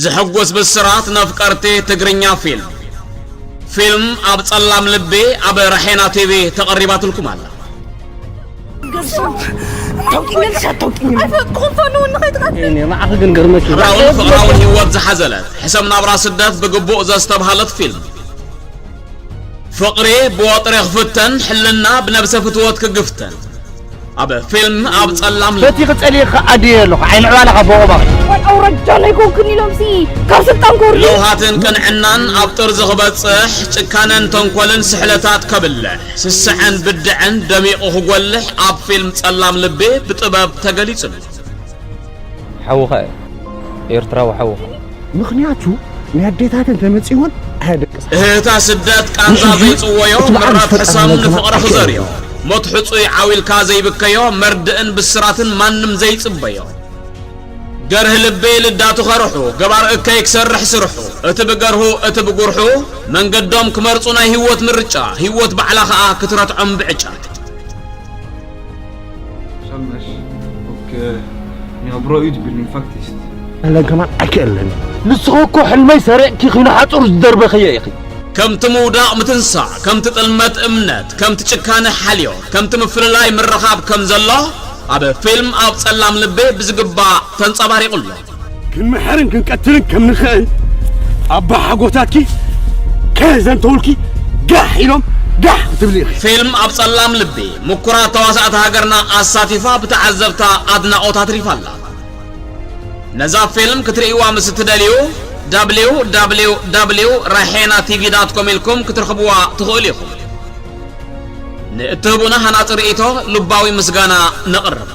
ዘሐጉስ ብስራት ነፍቀርቲ ትግርኛ ፊልም። ፊልም ኣብ ጸላም ልቢ ኣብ ራሄና ቲቪ ተቐሪባትልኩም ኣላ። ታውቂኛለሽ አታውቂኝም? ኣይፈለጥኩኹም፣ ፈንውኒ ከይትቐትል። እኔ ንዓኺ ግን ገርመኪ። ፍቕራውን ፍቕራውን ህይወት ዝሓዘለት፣ ሕሰም ናብራ ስደት ብግቡእ ዘስተብሃለት ፊልም። ፍቕሪ ብወጥሪ ክፍተን፣ ሕልና ብነብሰ ፍትወት ክግፍተን። ኣብ ፊልም ኣብ ጸላም ልቢ። በቲ ክጸልየ ከኣድየ ኣለኹ ዓይኒ ዕባላ ካብ ቦቕባቕ። ወይ ኣውረጃ ናይ ኮንክን ኢሎም ሲ ካብ ስልጣን ክወርዱ። ለውሃትን ቅንዕናን ኣብ ጥርዚ ክበጽሕ፣ ጭካነን ተንኮልን ስሕለታት ከብልሕ፣ ስስዐን ብድዐን ደሚቑ ክጎልሕ ኣብ ፊልም ጸላም ልቢ ብጥበብ ተገሊጹ ኣሎ። ሓውኻ እዩ ኤርትራዊ ሓውኻ። ምኽንያቱ ናይ ኣዴታተን ተመጺወን ኣያደቅሳ እህታ ስደት ቃንዛ ዘይጽወዮ ምረት ሕሳም ንፍቕሪ ክዘርዮ ሞት ሕጹይ ዓዊልካ ዘይብከዮ መርድእን ብስራትን ማንም ዘይጽበዮ ገርህ ልቢ ልዳቱ ከርሑ ገባር እከይ ክሰርሕ ስርሑ እቲ ብገርሁ እቲ ብጉርሑ መንገዶም ክመርጹ ናይ ህይወት ምርጫ ህይወት ባዕላ ኸኣ ክትረትዖም ብዕጫ Som är och eh, ni har bra utbildning faktiskt. ለገማን ኣይክእልን ንስኺ እኮ ሕልመይ ሰሪቕኪ ኺኑ ሓጹር ዝደርበኽዮ ኢኺ። ከምቲ ምውዳቕ ምትንሳእ፣ ከምቲ ጥልመት እምነት፣ ከምቲ ጭካነ ሓልዮ፣ ከምቲ ምፍልላይ ምርኻብ ከም ዘሎ ኣብ ፊልም ኣብ ጸላም ልቢ ብዝግባእ ተንጸባሪቑ ኣሎ። ክንምሕርን ክንቀትልን ከም ንኽእል ኣባ ሓጎታትኪ ከዘንተውልኪ ጋሕ ኢሎም ጋሕ ክትብሊ ኢኺ። ፊልም ኣብ ጸላም ልቢ ምኩራት ተዋሳእቲ ሃገርና ኣሳቲፋ ብተዓዘብታ ኣድናቖት ኣትሪፋ ኣላ። ነዛ ፊልም ክትርእይዋ ምስ እትደልዩ www ራሄና ቲቪ ዳት ኮም ኢልኩም ክትረኽብዋ ትኽእሉ ኢኹም። ንእትህቡና ሃናጺ ርእይቶ ልባዊ ምስጋና ነቕርብ።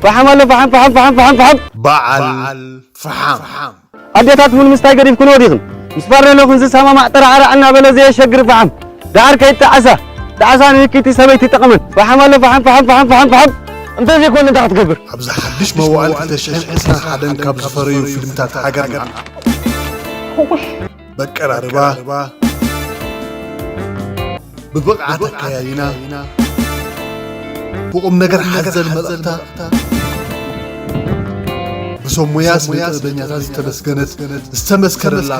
ፈሓም ኣሎ ፈሓም ፈሓም ፈሓም ፈሓም ፈሓም። በዓል ፈሓም። ኣዴታት ቡን ምስታይ ገዲፍክንኦ ዲኽን? ምስ ፋርኔሎኽን ዝሰማማዕ ጠራዕራዕ እናበለ ዘየሸግር ፈሓም። ደሓር ከይጠዓሳ፣ ጣዕሳ ንህኪቲ ሰበይቲ ጠቕመን። ፈሓም ኣሎ ፈሓም ፈሓም ፈሓም ፈሓም ፈሓም። እንተዘይኮነ እንታይ ክትገብር? ኣብዚ ሓድሽ መዋእል ክልተ ሽሕን ዕስራን ሓደን ካብ ዝፈረዩ ፊልምታት ሃገርና በቀራርባ ብብቕዓት ኣከያይና ብቑም ነገር ሓዘል መልእኽታ ብሰብ ሞያ ስነ ጥበበኛታት ዝተመስገነት ዝተመስከረላ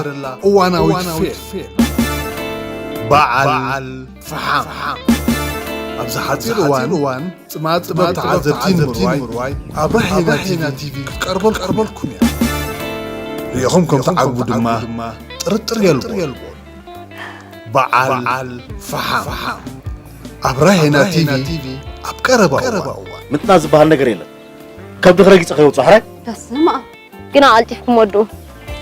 እዋናዊት ፊልም በዓል ፈሓም ኣብዚ ሓፂር እዋን ጥማት ጥበብ ተዓዘብቲ ንምርዋይ ኣብ ራሄና ቲቪ ክትቀርበልኩም እያ። ሪኢኹም ከም ትዓግቡ ድማ ጥርጥር የልቦን። በዓል ፈሓም ኣብ ራሄና ቲቪ ኣብ ቀረባ እዋን። ምጥናት ዝበሃል ነገር የለን። ከብድኺ ረጊፀ ከየውፅኦ ሕራይ። በስመ ኣብ። ግና ቀልጢፍኩም ወድኡ።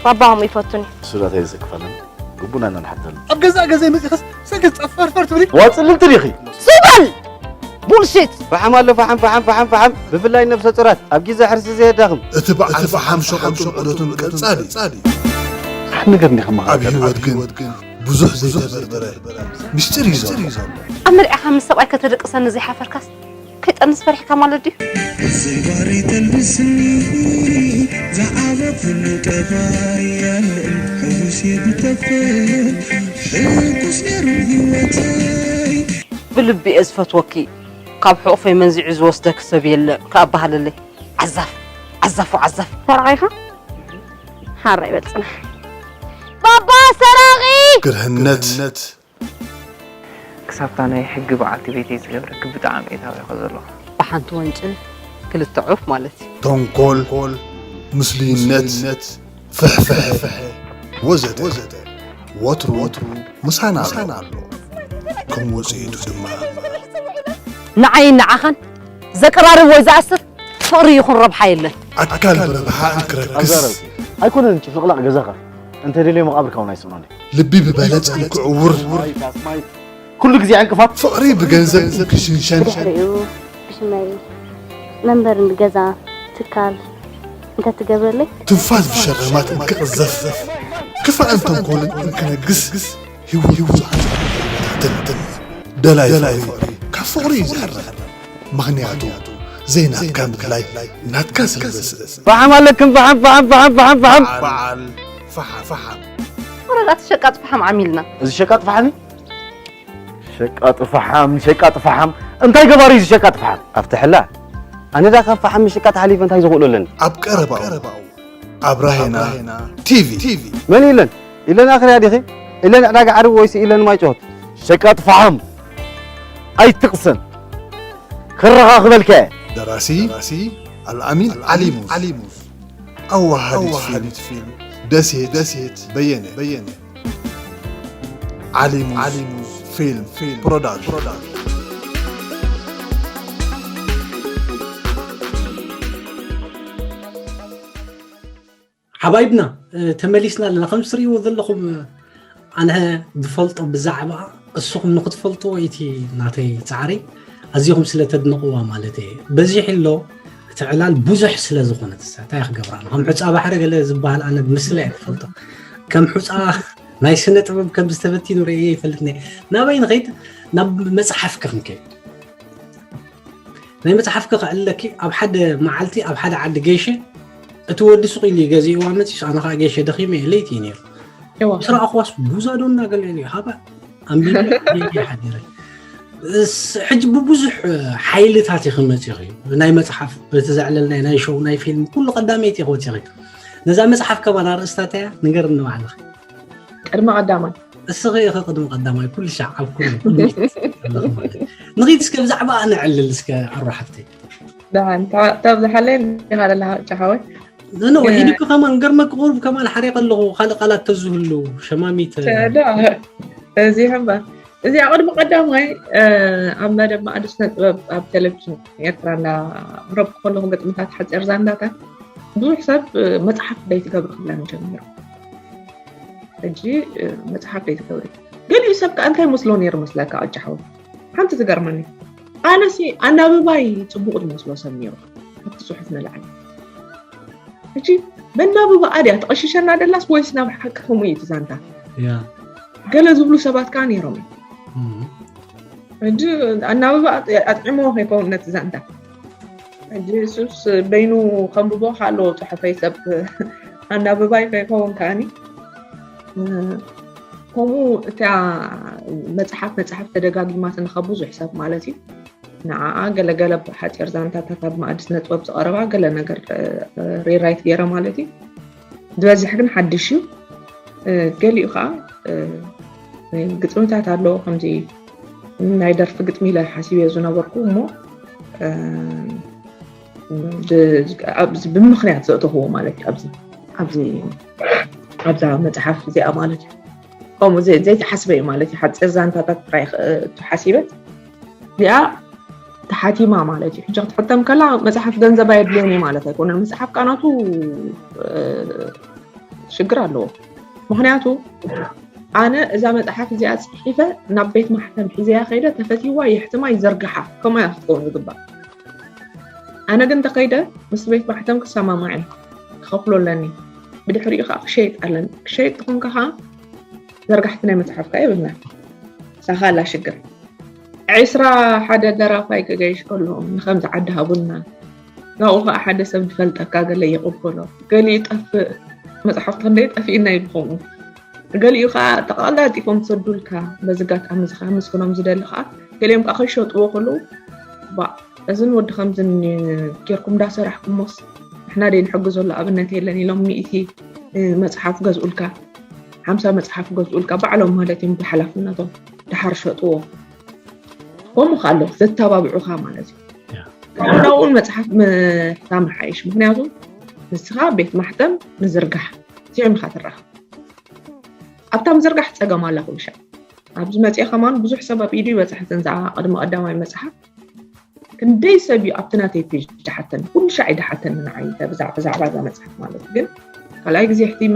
ባባኹም ይፈቱኒ። እሱ ዳታ የዘክፈለን ግቡና እናንሓተን። ኣብ ገዛእ ገዛይ መፂእኸስ ሰገዝ ጸፈርፈር ትብሊ? ዋፅልልቲ ዲኺ? ሱበል! ቡልሽት! ፈሓም ኣሎ ፈሓም ፈሓም ፈሓም ፈሓም። ብፍላይ ነብሰ ፁራት ኣብ ግዜ ሕርሲ ዘየዳኽም። እቲ በዓል ፈሓም ሸቐጡን ዑደቱን ቀጻሊ እዩ። ሓንቲ ነገር እንዲኻ ኣብ ህይወት ግን ብዙሕ ዘይተበርበረ ምስጢር እዩ ዘሎ። ኣብ መርዓኻ ምስ ሰብኣይ ከተደቅሰኒ ዘይሓፈርካስ ከይጠንስ ፈሪሕካ ማለት ድዩ? ዘይባሪ ተልብስኒ ዝዓበኹሉ ጠባይ ኣልዕል ሕጉስ የብተኽል ሕጉስ ነይሩ ህይወተይ ብልቢ እየ ዝፈትወኪ ካብ ሕቑፈይ መንዚዑ ዝወስደኪ ሰብ የለን ክኣ በሃለለይ ዓዛፍ ዓዛፍ ወዓዛፍ ተራቒኻ ሓራ ይበል ጽናሕ ባባ ሰራቒ ግርህነት ክሳብታ ናይ ሕጊ በዓልቲ ቤተይ ዝገብረኪ ብጣዕሚ እየ ታቢኸ ዘለኹ። ብሓንቲ ወንጭፍ ክልተ ዑፍ ማለት እዩ። ተንኮል፣ ምስሉይነት፣ ፍሕፍሐ ወዘተ ወትሩ ምሳና ኣሎ። ከም ውፅኢቱ ድማ ንዓይን ንዓኻን ዘቀራርብ ወይ ዝኣስር ፍቕሪ ይኹን ረብሓ የለን። ኣካል ብረብሓ እንክረክስ ኣይኮነን ጭፍልቕላቕ ገዛኻ እንተደልየ መቓብርካ እውን ኣይስእኖን እዩ። ልቢ ብበለጸ እንክዕውር ኩሉ ግዜ ዕንቅፋት ፍቕሪ ብገንዘብ እንክሽንሸን ድሕሪኡ ብሽመይ መንበሪ ገዛ ትካል እንተትገብረለይ ትንፋስ ብሸረማት እንክቕዘፍ፣ ክፋእን ተንኮልን እንክነግስ፣ ህይወት ብዙሓት ይበታተን። ደላይ ፍቕሪ ካብ ፍቕሪ እዩ ዝሕረር። ምኽንያቱ ዘይናትካ ምድላይ ናትካ ስለ ዘስእስ። ፈሓም ኣለክን ፈሓም ፈሓም ፈሓም ፈሓም ፈሓም። በዓል ፈሓም ፈሓም። ወረዳ ሸቃጥ ፈሓም ዓሚልና። እዚ ሸቃጥ ፈሓም እዩ? ሸቃጥ ፈሓም ሸቃጥ ፈሓም። እንታይ ገባሪ እዚ ሸቃጥ ፈሓም ኣብቲ ሕላ? ኣነ ዳ ካብ ፈሓም ምሽቃጥ ሓሊፈ እንታይ ዝኽእሎ ኣለኒ? ኣብ ቀረባኡ ኣብ ራሄና ቲቪ። መን ኢለን ኢለን ኣኽርያ ዲኺ? ኢለን ዕዳጋ ዓርቢ ወይሲ ኢለን ማይጮት? ሸቃጥ ፈሓም ኣይትቕሰን፣ ክረኻኽበልካ እየ። ደራሲ ኣልኣሚን ዓሊሙዝ። ኣዋሃዲት ፊልም ደሴት በየነ። ዓሊሙዝ ፊልም ፕሮዳክሽን። ሓባይብና ተመሊስና ኣለና። ከም ትሪእዎ ዘለኹም ኣነ ዝፈልጦ ብዛዕባ እስኹም ንክትፈልጥዎ እቲ ናተይ ፃዕሪ ኣዚኹም ስለ ተድንቕዋ ማለት እየ። በዚሕ ኣሎ እቲ ዕላል ብዙሕ ስለ ዝኾነ ትሳ እንታይ ክገብራ ከም ሑፃ ባሕሪ ገለ ዝበሃል ኣነ ብምስለ እየ ትፈልጦ ከም ሑፃ ናይ ስነ ጥበብ ከም ዝተበቲኑ ርእየ ይፈልጥ ነ ናበይ ንኸይድ ናብ መፅሓፍ ከክንከይድ ናይ መጽሓፍኪ ከዕልለኪ ኣብ ሓደ መዓልቲ ኣብ ሓደ ዓዲ ገይሸ እቲ ወዲ ሱቕ ኢሉ ገዚእዋ መፂስ ኣነ ከዓ ገይሸ ደኺመ እየ ለይቲ እዩ ነይሩ ዝረኣኽዋስ ጉዛዶ እናገለ ኢሉ ሃባ ኣንቢበ ሓዲረ ሕጂ ብብዙሕ ሓይልታት ኢኺ መፂኺ ናይ መፅሓፍ በቲ ዘዕለልናይ ናይ ሾው ናይ ፊልም ኩሉ ቀዳመይቲ ኢኺ ወፂኺ ነዛ መፅሓፍ ከማን ኣርእስታታ እያ ንገር ንባዕልኺ ቅድሚ ቀዳማይ እስኺ ኢኺ ቅድሚ ቀዳማይ ኩሉ ሻዕ ኣብ ኩሉ ቅድሚት ኣለኺ ማለት እዩ። ንኺድ እስከ ብዛዕባ ነዕልል እስከ ኣሮ ሓፍተይ። ደሓን ተብዝሓለይ እንዲኻ ዘለኻ ጫሓወይ። ኖ ኖ ሒድኩ ከማን ገርመኪ ቁሩብ ከማን ሓሪቐ ኣለኹ ካልእ ቃላት ተዝህሉ ሸማሚት። እዚ ሕምበር እዚኣ ቅድሚ ቀዳማይ ኣብ መደብ ማእዲ ስነ ጥበብ ኣብ ቴሌቪዥን ኤርትራ እንዳቕረብኩ ከለኹ ግጥምታት ሓፂር ዛንዳታት ብዙሕ ሰብ መፅሓፍ ደይትገብሪ ክብለኒ ጀሚሩ። ሕጂ መፅሓፍ ደይትገብሪ። ገሊኡ ሰብ ከዓ እንታይ መስሎ ነይሩ መስለካ ኣጃሓው? ሓንቲ ትገርመኒ። ኣነሲ ኣናብባይ ፅቡቕ ዝመስሎ ሰብ ነይሩ ኣብቲ ፅሑፍ ንላዕሊ። ሕጂ መናብባኣ ድያ ተቐሽሸና ደላስ ወይስ ናብ ሓቂ ከምኡ እዩ እቲ ዛንታ? ገለ ዝብሉ ሰባት ከዓ ነይሮም እዮም። ሕጂ ኣናብባ ኣጥዒሞ ከይከውን ነቲ ዛንታ ሕጂ እሱስ በይኑ ከንብቦ ከኣለዎ ጽሑፈይ ሰብ ኣናብባይ ከይከውን ከኣኒ ከምኡ እታ መጽሓፍ መጽሓፍ ተደጋጊማትኒ ካብ ብዙሕ ሰብ ማለት እዩ ንዓኣ ገለገለ ሓፂር ዛንታታት ኣብ መኣዲ ስነጥበብ ዝቐረባ ገለ ነገር ሪራይት ገይረ ማለት እዩ ዝበዝሕ ግን ሓድሽ እዩ ገሊኡ ከዓ ግጥምታት ኣለዎ ከምዚ ናይ ደርፊ ግጥሚ ኢለ ሓሲበ ዝነበርኩ እሞ ብምኽንያት ዘእተኽዎ ማለት እዩ ኣብዚ ኣብዚ ኣብዛ መፅሓፍ እዚኣ ማለት እዩ ከምኡ ዘይተሓስበ እዩ ማለት እዩ ሓፂር ዛንታታት ጥራይ ሓሲበ እዚኣ ተሓቲማ ማለት እዩ ሕጂ ክትሕተም ከላ መፅሓፍ ገንዘብ ኣየድልዮን እዩ ማለት ኣይኮነን መፅሓፍ ቃናቱ ሽግር ኣለዎ ምክንያቱ ኣነ እዛ መፅሓፍ እዚኣ ፅሒፈ ናብ ቤት ማሕተም ሒዘያ ከይደ ተፈትይዋ የሕትማ ይዘርግሓ ከምኡ እያ ክትከውን ዝግባእ ኣነ ግን ተኸይደ ምስ ቤት ማሕተም ክሰማማዕ ክኸፍሎ ኣለኒ ብድሕሪኡ ከዓ ክሸይጥ ኣለኒ ክሸይጥ ትኾንካ ከዓ ዘርጋሕቲ ናይ መፅሓፍ ከዓ የብልና ሳኻ ኣላ ሽግር ዕስራ ሓደ ደራፋይ ክገይሽ ከሎ ንኸምዚ ዓዲ ሃቡና ናብኡ ከዓ ሓደ ሰብ ዝፈልጠካ ገለ ይቕበሎ ገሊኡ ይጠፍእ መፅሓፍቲ ክንደይ ጠፊእና ኢሉ ከምኡ ገሊኡ ከዓ ተቐላጢፎም ዝሰዱልካ በዚ ጋጣሚ እዚ ከዓ ምስክኖም ዝደሊ ከዓ ገሊኦም ከዓ ከይሸጥዎ ከለዉ ባ እዝን ወዲ ከምዝን ጌርኩም እንዳሰራሕኩሞስ ንሕና ደይ ንሕግዘሉ ኣብነት የለን ኢሎም ሚእቲ መፅሓፍ ገዝኡልካ ሓምሳ መፅሓፍ ገዝኡልካ ባዕሎም ማለት እዮም ብሓላፍነቶም ድሓር ሸጥዎ ከምኡ ከኣሎ ዘተባብዑኻ ማለት እዩ ካብኡ እውን መፅሓፍ ምሕታም ሓይሽ ምክንያቱ ንስኻ ቤት ማሕተም ምዝርጋሕ እዚኦም ኢኻ ትረኸብ ኣብታ ምዝርጋሕ ፀገም ኣላ ኩልሻ ኣብዚ መፅአ ከማን ብዙሕ ሰብ ኣብ ኢዱ ይበፅሐትን ዝኣ ቅድሚ ቀዳማይ መፅሓፍ ክንደይ ሰብ እዩ ኣብቲ ናተይ ፔጅ ድሓተኒ ኩሉ ሻዕ ድሓተኒ ንዓይ ብዛዕባ እዛ መፅሓፍ ማለት ግን ካልኣይ ግዜ ሕቲመ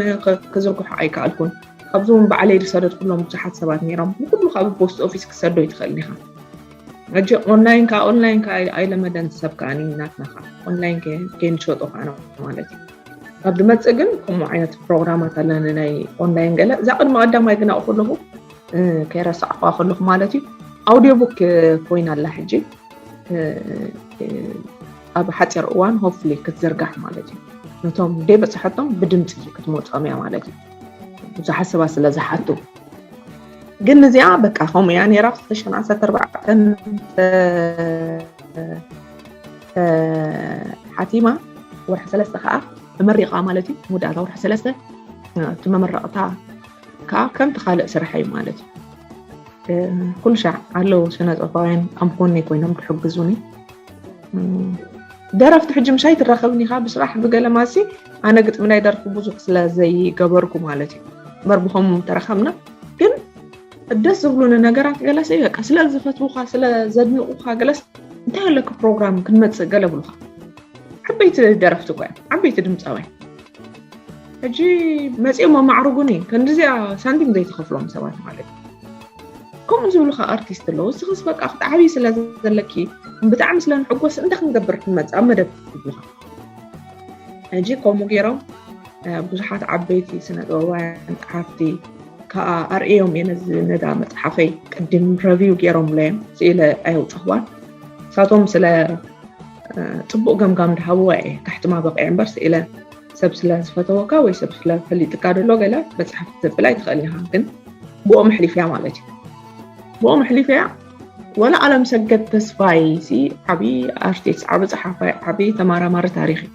ክዝርግሖ ኣይከኣልኩን ካብዚ እውን ባዕለይ ዝሰደድኩሎም ብዙሓት ሰባት ነይሮም ንኩሉ ካብ ፖስት ኦፊስ ክሰዶ ይትኽእል ኢኻ ሕጂ ኦንላይን ከዓ ኦንላይን ከዓ ኣይለመደን ሰብ ከዓ ናትና ከዓ ኦንላይን ከይንሸጦ ከዓ ማለት እዩ። ካብ ዝመፅእ ግን ከምኡ ዓይነት ፕሮግራማት ኣለኒ ናይ ኦንላይን ገለ እዛ ቅድሚ ቀዳማይ ግን ኣብኡ ከለኹ ከይረሳዕኳ ከለኹ ማለት እዩ። ኣውዲዮ ቡክ ኮይና ኣላ ሕጂ ኣብ ሓፂር እዋን ሆፕፍሊ ክትዝርጋሕ ማለት እዩ። ነቶም ደይበፅሐቶም ብድምፂ ክትመፆም እያ ማለት እዩ። ብዙሓት ሰባት ስለ ዝሓቱ ግን እዚኣ በቃ ከምኡ እያ ነይራ። ክልተ ሽሕን ዓሰርተ ኣርባዕተን ሓቲማ ወርሒ ሰለስተ ከዓ ተመሪቓ ማለት እዩ። መወዳእታ ወርሒ ሰለስተ እቲ መመረቕታ ከዓ ከምቲ ካልእ ስራሕ እዩ ማለት እዩ። ኩሉ ሻዕ ኣለዉ ስነ ጥበባውያን ኣብ ጎነይ ኮይኖም ክሕግዙኒ። ደረፍቲ ሕጂ ምሻይ ትራኸብኒ ኢኻ ብስራሕ ብገለ ማሲ ኣነ ግጥሚ ናይ ደርፊ ብዙሕ ስለ ዘይገበርኩ ማለት እዩ። እምበር ብኸም ተረኸብና ግን ደስ ዝብሉኒ ነገራት ገለሰ በቃ ስለ ዝፈትውካ ስለ ዘድንቑካ ገለስ እንታይ ኣለካ ፕሮግራም ክንመፅእ ገለ ብሉካ። ዓበይቲ ደረፍቲ እኮ እዮም ዓበይቲ ድምፃውያን። ሕጂ መፂኦም ኣማዕርጉኒ ከንድዚኣ ሳንቲም ዘይተኸፍሎም ሰባት ማለት እዩ። ከምኡ ዝብሉካ ኣርቲስት ኣለዉ። እስኽስ በቃ ክትዓብዪ ስለ ዘለኪ ብጣዕሚ ስለ ንሕጎስ እንታይ ክንገብር ክንመፅእ ኣብ መደብ ይብሉካ። ሕጂ ከምኡ ገይሮም ብዙሓት ዓበይቲ ስነ ጥበባውያን ጸሓፍቲ ከዓ ኣርእዮም እየ ነዚ ነዛ መፅሓፈይ ቅድም ረቪው ገይሮምለዮም ስኢለ ኣየውፅኽዋን ንሳቶም ስለ ፅቡቅ ገምጋም ድሃብዋ እየ ካሕትማ በቂዐ እምበር ስኢለ ሰብ ስለ ዝፈተወካ ወይ ሰብ ስለ ፈሊጥካ ደሎ ገለ መፅሓፍ ክትብል ኣይትኽእል ኢኻ ግን ብኦም ሕሊፍያ ማለት እዩ ብኦም ሕሊፍያ ወላ ኣለም ሰገድ ተስፋይ ሲ ዓብዪ ኣርቲስት ዓብዪ ፀሓፋይ ዓብዪ ተማራማሪ ታሪክ እዩ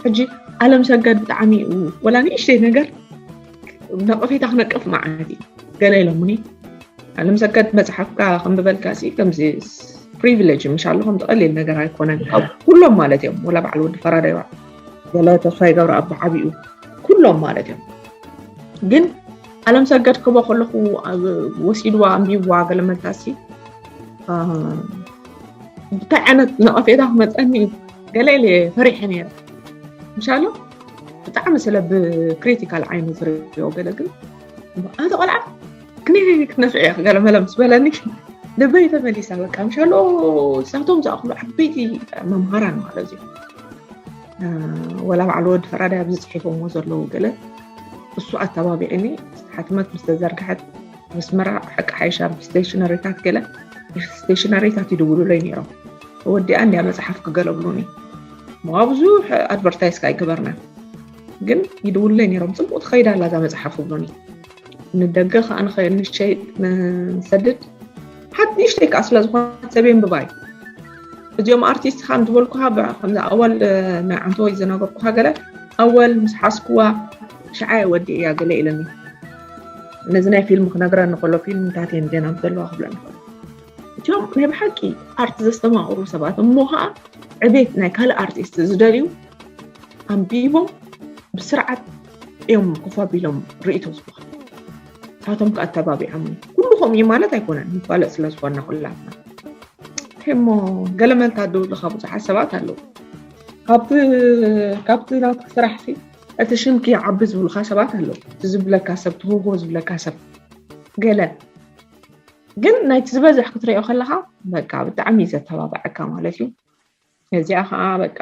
ሕጂ ኣለም ሰገድ ብጣዕሚ እዩ ወላ ንእሽተይ ነገር ነቐፌታ ክነቅፍ መዓት እዩ ገለ ኢሎምኒ ኣለም ሰገድ መፅሓፍካ ከንብበልካ ሲ ከምዚ ፕሪቪሌጅ ምሻሉ ከምዚ ቀሊል ነገር ኣይኮነን ካብ ኩሎም ማለት እዮም ወላ በዓል ወዲ ፈራዳይ በዓል ገለ ተስፋይ ገብረ ኣብ ዓብኡ ኩሎም ማለት እዮም ግን ኣለም ሰገድ ክቦ ከለኹ ወሲድዋ ኣንቢብዋ ገለ መልታሲ እንታይ ዓይነት ነቐፌታ ክመፀኒ ገለ ኢለ ፈሪሐ ነይረ ምሻሎ ብጣዕሚ ስለ ብክሪቲካል ዓይኒ ዝርእዮ ገለ ግን ኣቲ ቆልዓ ክንደይ ክትነፍዕ እያ ገለ መለ ምስ በለኒ ልበይ ተመሊሳ በቃ ምሻሎ ሳቶም ዝኣኽሉ ዓበይቲ መምሃራን ማለት እዩ ወላ በዓል ወዲ ፈራዳይ ኣብዚ ፅሒፎሞ ዘለዉ ገለ እሱ ኣተባቢዕኒ ሓትመት ምስ ተዘርግሐት መስመራ ሓቂ ሓይሻ ብስቴሽነሪታት ገለ ስቴሽነሪታት ይድውሉለይ ነይሮም ወዲኣ እንዲያ መፅሓፍ ክገለብሉኒ ማ ብዙሕ ኣድቨርታይዝ ኣይገበርና ግን ይድውሉለይ ነይሮም ፅቡቅ ትኸይዳ ኣላ እዛ መፅሓፍ ብሉኒ ንደገ ከዓ ንኸ ንሸይ ንሰድድ ሓንቲ ንእሽተይ ከዓ ስለ ዝኾነት ሰብ የንብባ እዩ እዚኦም ኣርቲስት ከዓ እንትበልኩካ ከምዚ ኣወል ናይ ዓንተወይ ዝነገርኩካ ገለ ኣወል ምስ ሓዝኩዋ ሸዓየ ወዲ እያ ገለ ኢለኒ ነዚ ናይ ፊልም ክነግረኒ ከሎ ፊልምታት እየን ዜና ዘለዋ ክብለኒ ከሎ እቲኦም ናይ ብሓቂ ኣርት ዘስተማቕሩ ሰባት እሞ ከዓ ዕቤት ናይ ካልእ ኣርቲስት ዝደልዩ ኣንቢቦም ብስርዓት እዮም ኮፍ ኣቢሎም ርእይቶ ዝህቡኻ። ንሳቶም ከኣ ኣተባቢዖም ኩሉ ከምኡ እዩ ማለት ኣይኮነን፣ ንፋለጥ ስለ ዝኾንና ኩላትና። እሞ ገለ መልታት ደውልኻ ብዙሓት ሰባት ኣለዉ። ካብቲ ካብቲ ናትካ ስራሕ ሲ እቲ ሽምኪ ይዓቢ ዝብሉኻ ሰባት ኣለዉ። እቲ ዝብለካ ሰብ ትህዎ ዝብለካ ሰብ ገለ ግን ናይቲ ዝበዝሕ ክትሪኦ ከለኻ በቃ ብጣዕሚ እዩ ዘተባብዐካ ማለት እዩ። እዚኣ ከዓ በቃ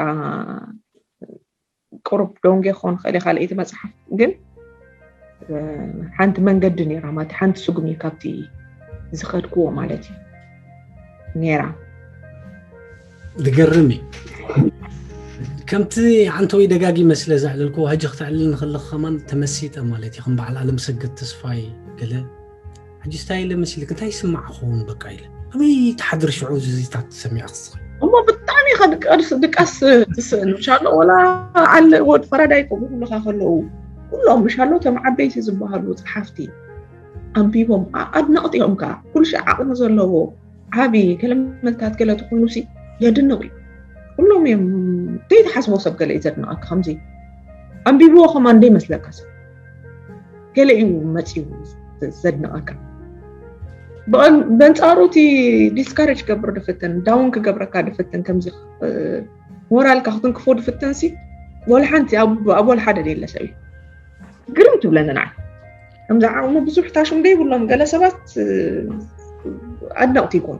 ቁሩብ ዶንጌ ክኾን ክእል ካልኣይቲ መፅሓፍ ግን ሓንቲ መንገዲ ነይራ ማለት ሓንቲ ስጉሚ ካብቲ ዝኸድክዎ ማለት እዩ ነይራ ዝገርም እዩ ከምቲ ሓንተወይ ደጋጊመ ስለ ዘዕለልክዎ ሕጂ ክተዕልል ንክለክ ከማን ተመሲጠ ማለት እዩ ከም በዓል ኣለም ሰገድ ተስፋይ ገለ ሕጂ ስታይ ኢለ መሲልክ እንታይ ይስማዕ ክኸውን በቃ ኢለ ኣበይ ትሓድር ሽዑ ዝዚታት ሰሚዐ ክትስኽል እሞ ብጣዕሚ ኢኻ ድቃስ ድቃስ ትስእል ምሻሎ ወላ ኣለ ወድ ፈራዳይ ከምኡ ክብሉኻ ከለዉ ኩሎም ምሻሎ እቶም ዓበይቲ ዝበሃሉ ፀሓፍቲ ኣንቢቦም ኣድነቕቲ እዮም ከዓ ኩሉ ሻዕ ዓቕሚ ዘለዎ ዓብዪ ገለ መልታት ገለ ተኮይኑ ሲ የድንቕ እዩ ኩሎም እዮም ዘይተሓስቦ ሰብ ገለ እዩ ዘድንቐካ ከምዚ ኣንቢብዎ ከማን ዘይመስለካ ሰብ ገለ እዩ መፂኡ ዘድንቐካ በንፃሩ እቲ ዲስካሬጅ ገብር ድፍትን ዳውን ክገብረካ ድፍትን ከምዚ ሞራልካ ክትንክፎ ድፍትን ሲ ወላ ሓንቲ ኣብ ወላ ሓደ የለ ሰብ እዩ ግርም ትብለኒ ንዓይ ከምዚ ዓቕሚ ብዙሕ ታሽም ዘይብሎም ገለ ሰባት ኣድነቕቲ ይኮኑ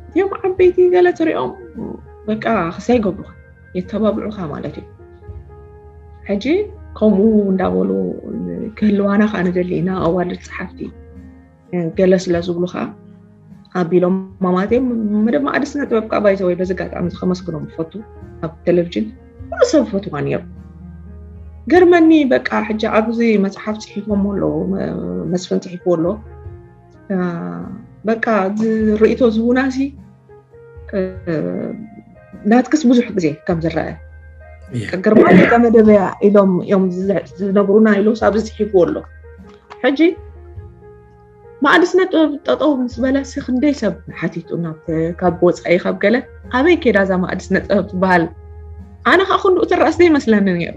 እቲኦም ዓበይቲ ገለ ትሪኦም በቃ ክሳይ ይገብሩኻ፣ የተባብዑኻ ማለት እዩ። ሕጂ ከምኡ እንዳበሉ ክህልዋና ከዓ ንደሊ ኢና ኣዋልድ ጸሓፍቲ ገለ ስለ ዝብሉ ከዓ ኣቢሎም ማማት እዮም። መደብ ማዕዲ ስነ ጥበብ ከዓ ባይዘ ወይ በዚ ኣጋጣሚ ከመስግኖም ይፈቱ። ኣብ ቴሌቪዥን ኩሉ ሰብ ፈትዋ ነይሩ። ገርመኒ በቃ ሕጂ ኣብዚ መፅሓፍ ፅሒፎም ኣለዉ፣ መስፍን ፅሒፍዎ ኣሎ። በቃ እዚ ርእይቶ ዝህቡና ሲ ናትክስ ብዙሕ ግዜ ከም ዝረአ ግርማ መደበያ ኢሎም እዮም ዝነግሩና ኢሉ ኣብዚ ፅሒፍዎ ኣሎ። ሕጂ ማዕዲ ስነ ጥበብ ጠጠው ምስ በለ ሲ ክንደይ ሰብ ሓቲቱ ናብ ካብ ወፃኢ ካብ ገለ ኣበይ ኬዳ እዛ ማዕዲ ስነ ጥበብ ትበሃል? ኣነ ከዓ ክንድኡ ትረኣስ ዘይመስለኒ ነይሩ።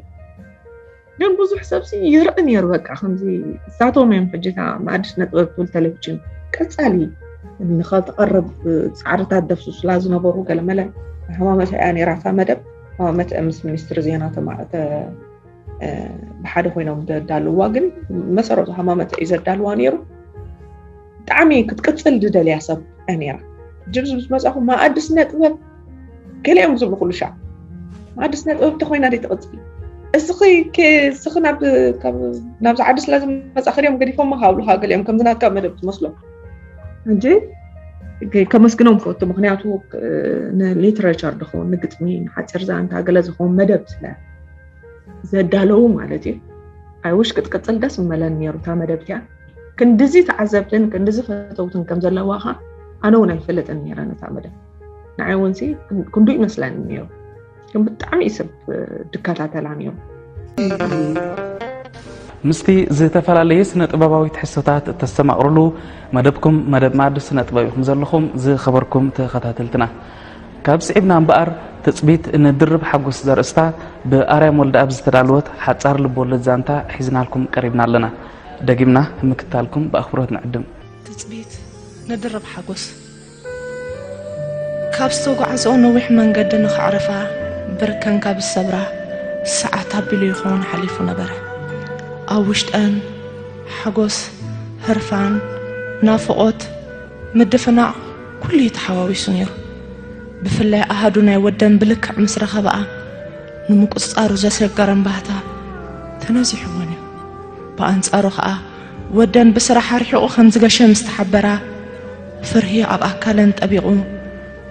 ግን ብዙሕ ሰብ ሲ ይርኢ ነይሩ። በቃ ከምዚ እሳቶም እዮም ሕጂ እታ ማዕዲ ስነ ጥበብ ትብል ቴሌቪዥን ቀፃሊ ንኸተቐርብ ፃዕርታት ደፍሱ ስላ ዝነበሩ ገለመለ ሃማመተ እያ ነይራ እታ መደብ። ሃማመተ ምስ ሚኒስትሪ ዜና ተማ- ተ- ብሓደ ኮይኖም ዘዳልዋ ግን መሰረቱ ሃማመተ እዩ ዘዳልዋ ነይሩ። ብጣዕሚ ክትቅፅል ዝደልያ ሰብ እያ ነይራ። ጅብዚ ምስ መፃኹ ማኣዲ ስነ ጥበብ ገሊኦም ዝብሉ ኩሉ ሻዕ ማኣዲ ስነ ጥበብ ተኮይና ደይ ትቅፅል እስኺ ከ- እስኺ ናብ ካብ- ናብዚ ዓዲ ስለ ዝመፃ ክሪኦም ገዲፎማ ካብሉካ ገሊኦም ከምዚ ናትካ መደብ ትመስሎም እንጂ ከመስግኖም ፈቱ። ምክንያቱ ንሊትሬቸር ድኸውን ንግጥሚ ንሓፂር ዛንታ ገለ ዝኸውን መደብ ስለ ዘዳለዉ ማለት እዩ። ኣይውሽ ክትቅፅል ደስ ምመለን ነይሩ እታ መደብ እቲኣ። ክንድዚ ተዓዘብትን ክንድዚ ፈተውትን ከም ዘለዋ ኸ ኣነ እውን ኣይፈልጥን ነይረ ነታ መደብ። ንዓይ እውን ሲ ክንዱ ይመስለኒ ነይሩ። ግን ብጣዕሚ እዩ ሰብ ድከታተላ ነይሩ። ምስቲ ዝተፈላለየ ስነ ጥበባዊ ትሕዝቶታት እተስተማቕርሉ መደብኩም መደብ ማዕዲ ስነ ጥበብ ኢኹም ዘለኹም ዝኸበርኩም ተኸታተልትና። ካብ ስዒብና እምበኣር ትጽቢት ንድርብ ሓጎስ ዘርእስታ ብኣርያም ወልደኣብ ዝተዳለወት ሓጻር ልብወለድ ዛንታ ሒዝናልኩም ቀሪብና ኣለና። ደጊምና ምክታልኩም ብኣኽብሮት ንዕድም። ትጽቢት ንድርብ ሓጎስ ካብ ዝተጓዕዝኦ ነዊሕ መንገዲ ንኸዕርፋ ብርከን ካብ ዝሰብራ ሰዓት ኣቢሉ ይኸውን ሓሊፉ ነበረ። ኣብ ውሽጠን ሓጎስ፣ ህርፋን፣ ናፍቖት፣ ምድፍናቕ ኩሉ እዩ ተሓዋዊሱ ነይሩ። ብፍላይ ኣሃዱ ናይ ወደን ብልክዕ ምስ ረኸብኣ ንምቁጽጻሩ ዘሸገረን ባህታ ተነዚሕወን እዩ። ብኣንጻሩ ኸኣ ወደን ብስራሕ ኣርሒቑ ከም ዝገሸ ምስ ተሓበራ ፍርሂ ኣብ ኣካለን ጠቢቑ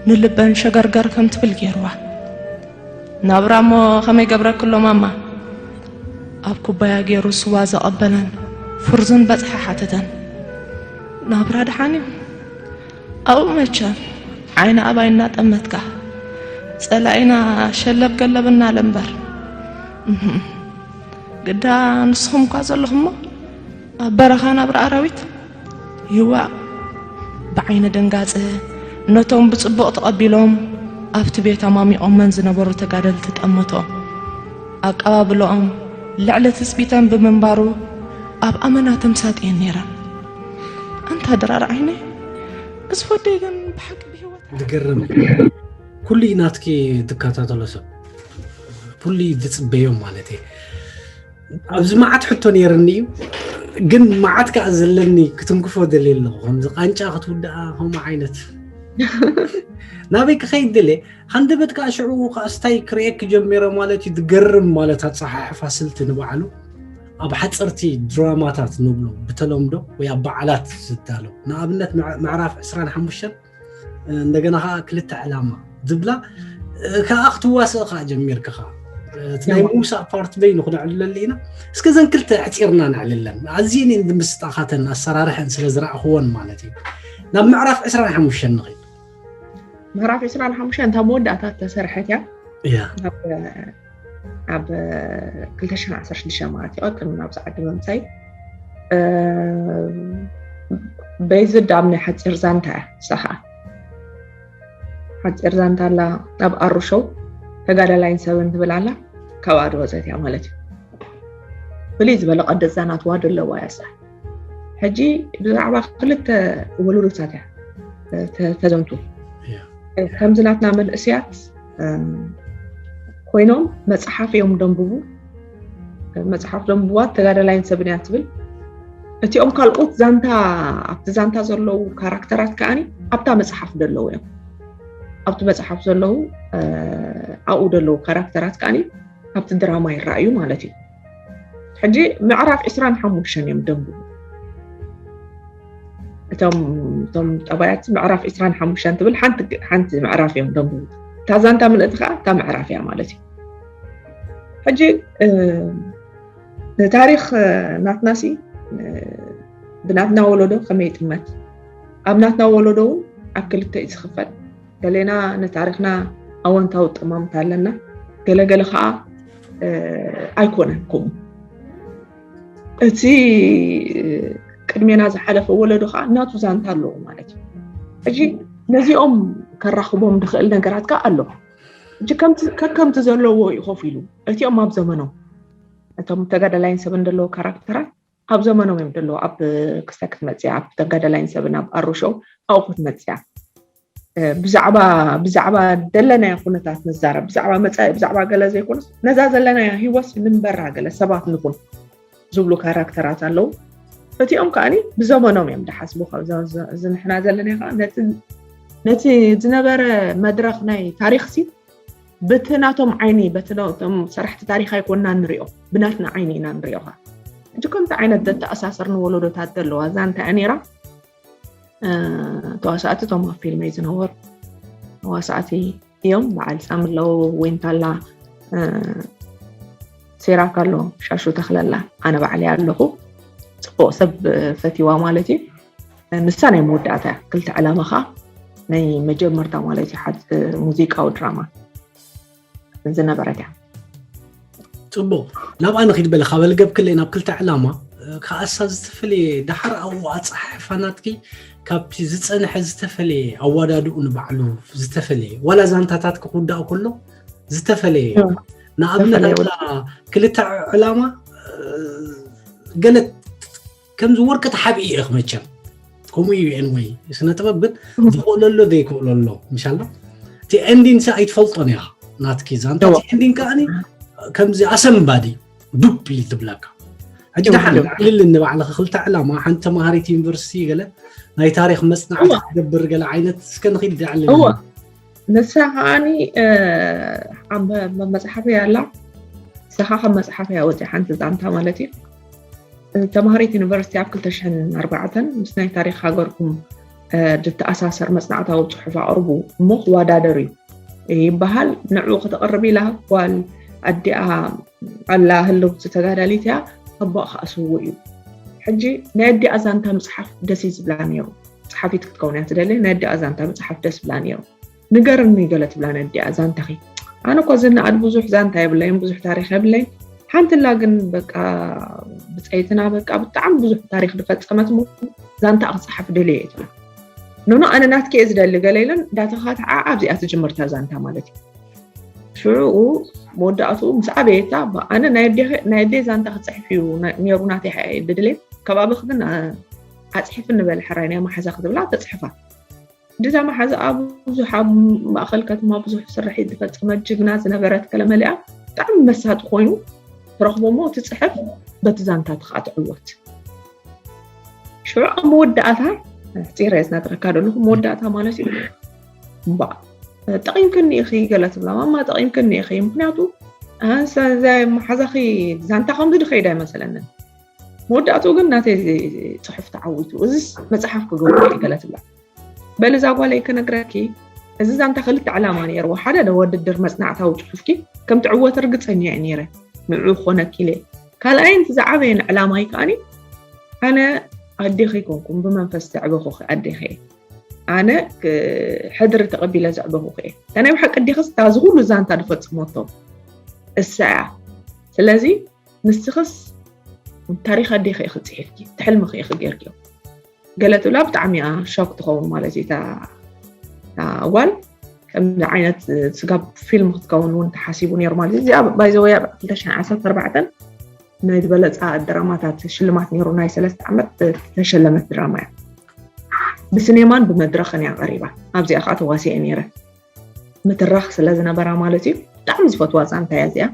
ንልበን ሸገርገር ከም ትብል ገይርዋ። ናብራ እሞ ከመይ ገብረክሎ ማማ? ኣብ ኩባያ ገይሩ ስዋ ዘቐበለን ፍርዙን በጽሐ ሓተተን። ናብራ ደሓን እዩ። ኣብኡ መቸም ዓይኒ ኣባይ እናጠመትካ ጸላኢና ሸለብ ገለብ እናለ እምበር። እህም። ግዳ ንስኹም እኳ ዘለኹሞ ኣብ በረኻ ናብራ ኣራዊት ይዋእ። ብዓይኒ ድንጋጸ ነቶም ብጽቡቕ ተቐቢሎም ኣብቲ ቤት ኣማሚቖመን ዝነበሩ ተጋደልቲ ጠመቶ። ኣቀባብላኦም ልዕሊ ትጽቢተን ብምንባሩ ኣብ ኣመና ተምሳጢየን ነይረን። ኣንታ ድራር ዓይነይ፣ እዚ ወደይ ግን ብሓቂ ብህይወት ዝገርም ኩሉ እዩ ናትኪ ዝከታተሎ ሰብ ኩሉ እዩ ዝፅበዮም ማለት እየ ኣብዚ መዓት ሕቶ ነይርኒ እዩ ግን መዓት ከዓ ዘለኒ ክትንክፎ ደልየ ኣለኹ ከምዚ ቃንጫ ክትውድኣ ከምኡ ዓይነት ናበይ ክኸይድ ደልየ ሃንደበት ከዓ ሽዑ ከዓ ስታይ ክርእየኪ ጀሚረ ማለት እዩ ዝገርም ማለት ኣፀሓሕፋ ስልቲ ንባዕሉ ኣብ ሓፀርቲ ድራማታት ንብሎ ብተለምዶ ወይ ኣብ በዓላት ዝዳሎ ንኣብነት ምዕራፍ ዕስራን ሓሙሽተን እንደገና ከዓ ክልተ ዕላማ ዝብላ ከዓ ክትዋስእ ከዓ ጀሚርክኻ እቲ ናይ ምውሳእ ፓርት በይኑ ክነዕልለሉ ኢና እስከ ዘን ክልተ ኣሕፂርና ነዕልለን ኣዝየን እየን ዝምስጣኻተን ኣሰራርሐን ስለ ዝረኣኽዎን ማለት እዩ ናብ ምዕራፍ ዕስራን ሓሙሽተን ንኽእል ምዕራፍ ዕስራን ሓሙሽተን እታ መወዳእታ ተሰርሐት እያ እያ ኣብ ክልተ ሽሕን ዓሰርተ ሽዱሽተን ማለት እዩ ቅድሚ ናብዚ ዓዲ ምምፃይ በይዝድ ኣብ ናይ ሓፂር ዛንታ እያ ንሳ ከዓ ሓፂር ዛንታ ኣላ ኣብ ኣሩሸው ተጋዳላይን ሰብን ትብል ኣላ ካብ ኣዶ ወፀት እያ ማለት እዩ ፍልይ ዝበለ ቀደፃ ናትዋ ደለዋ እያ ሕጂ ብዛዕባ ክልተ ወለዶታት እያ ተዘንቱ ከምዚ ናትና መንእስያት ኮይኖም መፅሓፍ እዮም ደንብቡ መፅሓፍ ደንብዋ ተጋዳላይን ሰብን እያ ትብል እቲኦም ካልኦት ዛንታ ኣብቲ ዛንታ ዘለዉ ካራክተራት ከዓኒ ኣብታ መፅሓፍ ደለዉ እዮም ኣብቲ መፅሓፍ ዘለዉ ኣብኡ ዘለዉ ካራክተራት ከዓኒ ኣብቲ ድራማ ይረኣዩ ማለት እዩ። ሕጂ ምዕራፍ ዕስራን ሓሙሽተን እዮም ደንቡ እቶም እቶም ጠባያት ምዕራፍ ዕስራን ሓሙሽተን ትብል ሓንቲ ሓንቲ ምዕራፍ እዮም ደንቡ። እታ ዛንታ ምልእቲ ከዓ እታ ምዕራፍ እያ ማለት እዩ። ሕጂ ንታሪኽ ናትናሲ ብናትና ወለዶ ከመይ ይጥመት፣ ኣብ ናትና ወለዶ እውን ኣብ ክልተ እዩ ዝኽፈል። ገሌና ንታሪኽና ኣወንታዊ ጠማምታ ኣለና፣ ገለገለ ከዓ ኣይኮነን ከምኡ። እቲ ቅድሜና ዝሓለፈ ወለዶ ከዓ ናቱ ዛንታ ኣለዎ ማለት እዩ። ሕጂ ነዚኦም ከራኽቦም ዝኽእል ነገራት ከዓ ኣሎ። ሕጂ ከከምቲ ዘለዎ እዩ ኮፍ ኢሉ እቲኦም ኣብ ዘመኖም እቶም ተጋዳላይን ሰብን ዘለዎ ካራክተራት ኣብ ዘመኖም እዮም ዘለዎ። ኣብ ክስተ ክትመፅያ ኣብ ተጋዳላይን ሰብን ኣብ ኣሮሾው ኣብኡ ክትመፅያ ብዛዕባ ብዛዕባ ደለናዮ ኩነታት ንዛረብ፣ ብዛዕባ መፃኢ ብዛዕባ ገለ ዘይኮነስ ነዛ ዘለናዮ ህይወት ንንበራ ገለ ሰባት ንኹን ዝብሉ ካራክተራት ኣለዉ። እቲኦም ከዓኒ ብዘመኖም እዮም ዝሓስቡ። ካብዚ ንሕና ዘለና ከዓ ነቲ ዝነበረ መድረኽ ናይ ታሪኽሲ በቲ ናቶም ዓይኒ በቶም ሰራሕቲ ታሪኽ ኣይኮንና ንሪኦ፣ ብናትና ዓይኒ ኢና ንሪኦ። ከዓ ሕጂ ከምቲ ዓይነት ዘተኣሳሰር ንወለዶታት ዘለዋ እዛ እንታይ እያ ነይራ? ተዋሳእቲ እቶም ኣብ ፊልመይ ዝነበሩ ተዋሳእቲ እዮም። በዓል ሳም ኣለዉ፣ ዊንታ ኣላ፣ ሲራክ ኣሎ፣ ሻሹ ተኽለ ኣላ፣ ኣነ ባዕለይ ኣለኹ። ፅቡቕ ሰብ ፈቲዋ ማለት እዩ። ንሳ ናይ መወዳእታ እያ። ክልተ ዕላማ ከዓ ናይ መጀመርታ ማለት እዩ። ሓንቲ ሙዚቃዊ ድራማ ዝነበረት እያ። ፅቡቕ፣ ናብኣ ንኺድ በለ። ካብ ኣልገብክለይ ናብ ክልተ ዕላማ ከኣሳ ዝተፈለየ፣ ዳሓር ኣብኡ ኣፀሓሕፋ ናትኪ ካብቲ ዝፀንሐ ዝተፈለየ፣ ኣዋዳድኡ ንባዕሉ ዝተፈለየ፣ ዋላ ዛንታታት ክውዳእ ከሎ ዝተፈለየ። ንኣብነት ክልተ ዕላማ ገለ ከምዚ ወርቂ ተሓቢኡ ኢኽ መቸም። ከምኡ እዩ። ኤንወይ፣ ስነ ጥበብ ግን ዝኽእለሎ ዘይክእለሎ ምሻላ እቲ ኤንዲንግ ሳ ኣይትፈልጦን ኢኻ ናትኪ ዛንታ። እቲ ኤንዲንግ ከዓኒ ከምዚ ኣሰንባዲ ዱብ ኢሉ ትብለካ። ሕጂ ደሓን ኣዕልል ንባዕልኻ ክልተ ዕላማ፣ ሓንቲ ተማሃሪት ዩኒቨርሲቲ ገለ ናይ ታሪኽ መጽናዕቲ ክትገብር ገለ ዓይነት እስከ ንኺድ ኣዕልል። ንሳ ከዓኒ ኣብ መጽሓፈይ ኣላ። ንሳ ከዓ ካብ መጽሓፈይ ኣወፅያ ሓንቲ ዛንታ ማለት እዩ። ተማሃሪት ዩኒቨርሲቲ ኣብ ክልተ ሽሕን ኣርባዕተን ምስ ናይ ታሪኽ ሃገርኩም ዝተኣሳሰር መጽናዕታዊ ጽሑፍ ኣቕርቡ እሞ ክወዳደሩ ይበሃል። ንዕኡ ከተቕርብ ኢላ ጓል ኣዲኣ ኣላ፣ ህልውቲ ተጋዳሊት እያ። ኣቦኣ ከዓ ስዉእ እዩ። ሕጂ ናይ ኣዲኣ ዛንታ ምፅሓፍ ደስ እዩ ዝብላ ነይሩ። ፀሓፊት ክትከውን እያ ትደሊ። ናይ ኣዲኣ ዛንታ ምፅሓፍ ደስ ብላ ነይሩ። ንገርኒ ገለ ትብላ ነዲኣ ዛንታኺ። ኣነ እኮ ዝነኣድ ብዙሕ ዛንታ የብለይን፣ ብዙሕ ታሪኽ የብለይን። ሓንቲ ላ ግን በቃ ብፀይትና በቃ ብጣዕሚ ብዙሕ ታሪኽ ዝፈፀመት ሞ ዛንታ ክፀሓፍ ደልየ እየ ትብላ። ኖኖ ኣነ ናትኪ እየ ዝደሊ ገለ ኢለን እንዳተኻትዓ ኣብዚኣ ትጅምርታ ዛንታ ማለት እዩ። ሽዑኡ መወዳእትኡ ምስ ዓበየታ ኣነ ናይ ኣዴ ዛንታ ክፅሕፍ እዩ ነይሩ ናተይ ድድሌት ካብ ኣበኽ ግን ኣፅሒፍ ንበል ሕራይ ናይ ማሓዛ ክትብላ ተፅሕፋ። ድዛ መሓዛኣ ብዙሕ ኣብ ማእኸል ከተማ ብዙሕ ስርሒት ዝፈፀመት ጅግና ዝነበረት ገለመሊኣ ብጣዕሚ መሳጢ ኮይኑ ትረኽቦ እሞ እቲ ፅሕፍ በቲ ዛንታ እቲ ከዓ ትዕወት። ሽዑ ኣብ መወዳእታ ሕፂረ ዝነግረካ ዘለኹ መወዳእታ ማለት እዩ። እምበኣ ጠቒምክኒ ኢኺ ገለ ትብላ ማማ ጠቒምክኒ ኢኺ ምክንያቱ መሓዛኺ ዛንታ ከምዚ ድኸይድ ኣይመሰለንን። መወዳእትኡ ግን ናተይ ፅሑፍ ተዓዊቱ እዚስ መፅሓፍ ክገብሮ ገለ ትብላ። በሊ እዛ ጓለይ ክነግረኪ፣ እዚ ዛንታ ክልተ ዕላማ ነይርዎ። ሓደ ደ ወድድር መጽናዕታዊ ጽሑፍኪ ከም ትዕወት ርግጸኛ እየ ነይረ። ንዕኡ ክኾነኪ ኢለ። ካልኣይን እቲ ዝዓበየን ዕላማይ ከኣኒ ኣነ ኣዴኺ ኣይኮንኩን ብመንፈስ ዘዕበኹኺ ኣዴኺ እየ። ኣነ ሕድሪ ተቐቢለ ዘዕበኹኺ እየ። እታ ናይ ብሓቂ ኣዴኺስ እታ እዚ ኩሉ ዛንታ ዝፈጸመቶ እሳ እያ። ስለዚ ንስኽስ ታሪኽ ኣዴኺ ኢኺ ጽሒፍኪ፣ እቲ ሕልምኺ ኢኺ ጌርክዮ። ገለ ትብላ ብጣዕሚ እያ ሾክ ትኸውን ማለት እዩ እታ ጓል። ከምዚ ዓይነት ስጋብ ፊልም ክትከውን እውን ተሓሲቡ ነይሩ ማለት እዩ። እዚኣ ባይዘወይ ኣብ ክልተ ሽሕን ዓሰርተ ኣርባዕተን ናይ ዝበለፃ ድራማታት ሽልማት ነይሩ ናይ ሰለስተ ዓመት ተሸለመት ድራማ እያ። ብስኔማን ብመድረኽን እያ ቀሪባ። ኣብዚኣ ከዓ ተዋሲአ ነይረ። ምትራኽ ስለ ዝነበራ ማለት እዩ። ብጣዕሚ ዝፈትዋ ዛንታ እያ እዚኣ።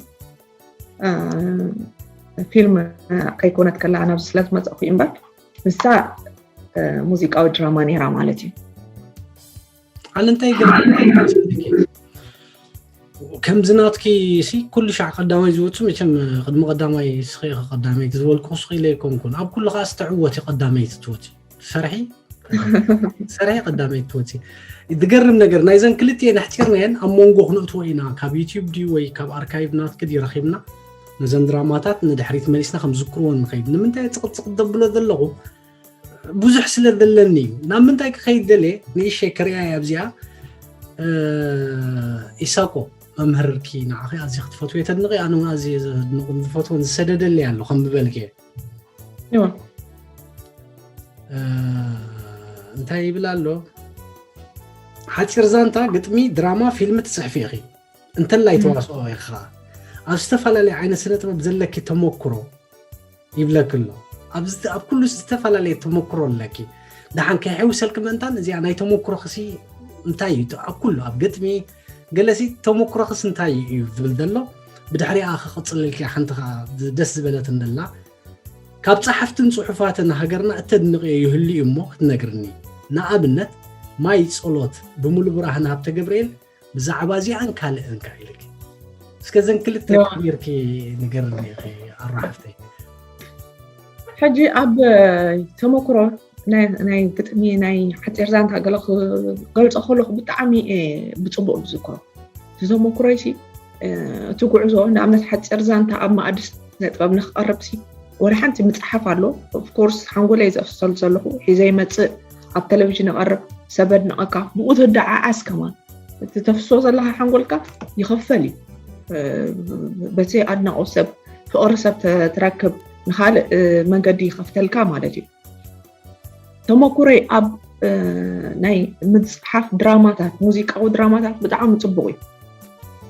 ፊልም ከይኮነት ከላ ናብዚ ስለ ዝመፀእኩ እዩ እምበር ንሳ ሙዚቃዊ ድራማ ነይራ ማለት እዩ። ኣነ እንታይ ገርም ከምዚ ናትኪ ሲ ኩሉ ሻዕ ቀዳማይ ዝወፁ መቸም ቅድሚ ቀዳማይ ስኺ ቀዳመይቲ ዝበልኩ ስኺ ኢለ ኣይኮንኩን። ኣብ ኩሉ ከዓ ዝተዕወት እዩ ቀዳመይቲ ትወፂ ሰርሒ ሰርሒ ቀዳመይቲ ትወፂ። ዝገርም ነገር ናይዘን ክልቲኤን ኣሕፂርናየን ኣብ መንጎ ክነእትዎ ኢና። ካብ ዩቲዩብ ድዩ ወይ ካብ ኣርካይቭ ናትኪ ድዩ ረኺብና ነዘን ድራማታት ንድሕሪት መሊስና ከም ዝክርወን ንኸይድ። ንምንታይ ፅቕፅቕ ደብሎ ዘለኹ ብዙሕ ስለ ዘለኒ እዩ። ናብ ምንታይ ክኸይድ ደልየ ንእሸ ክሪኣየ ኣብዚኣ። ኢሳቆ መምህርኪ ንዓኺ ኣዝየ ክትፈትዎ የተድንቂ ኣነ እውን ኣዝየ ዘድንቁን ዝፈትዎን ዝሰደደለይ ኣሎ ከም ዝበልክየ። እንታይ ይብል ኣሎ? ሓፂር ዛንታ፣ ግጥሚ፣ ድራማ፣ ፊልም ትፅሕፊ ኢኺ። እንተላይ ተዋስኦ ኢኻ ኣብ ዝተፈላለየ ዓይነት ስነ ጥበብ ዘለኪ ተመክሮ ይብለኪ ኣሎ። ኣብ ኩሉ ዝተፈላለየ ተመክሮ ኣለኪ። ደሓን ከይሕውሰልኪ ምእንታን እዚኣ ናይ ተመክሮ ክሲ እንታይ እዩ ኣብ ኩሉ ኣብ ግጥሚ ገለሲ ተመክሮ ክስ እንታይ እዩ ዝብል ዘሎ። ብድሕሪኣ ክቕፅልልኪ ሓንቲ ደስ ዝበለት እንደላ ካብ ፀሓፍትን ፅሑፋትን ሃገርና እተድንቕዮ ይህሉ እዩ እሞ ክትነግርኒ። ንኣብነት ማይ ጸሎት ብሙሉ ብርሃን ሃብተ ገብርኤል ብዛዕባ እዚኣን ካልእን ከ ኢልኪ እስከ ዘን ክልተ ከቢርኪ ንገርኒ ኢኺ ኣራሕፍተይ። ሕጂ ኣብ ተመክሮ ናይ ግጥሚ ናይ ሓፂር ዛንታ ገለ ክገልፆ ከለኩ ብጣዕሚ ብፅቡቅ ዝዝክሮ ተመክሮይ ሲ እቲ ጉዕዞ ንኣብነት ሓፂር ዛንታ ኣብ ማእዲ ስነ ጥበብ ንክቐርብ ሲ ወላ ሓንቲ ምፅሓፍ ኣሎ። ኦፍኮርስ ሓንጎለይ ዘፍሰሉ ዘለኹ ሒዘ ይመፅእ ኣብ ቴሌቪዥን ይቐርብ ሰብ ኣድንቐካ ብኡ ትደዓዓስ ከማን እቲ ተፍሶ ዘለካ ሓንጎልካ ይኸፈል እዩ። በቲ ኣድናቆት ሰብ ፍቕሪ ሰብ ትረክብ ንካልእ መንገዲ ይኸፍተልካ ማለት እዩ። ተመኩረይ ኣብ ናይ ምፅሓፍ ድራማታት ሙዚቃዊ ድራማታት ብጣዕሚ ፅቡቅ እዩ።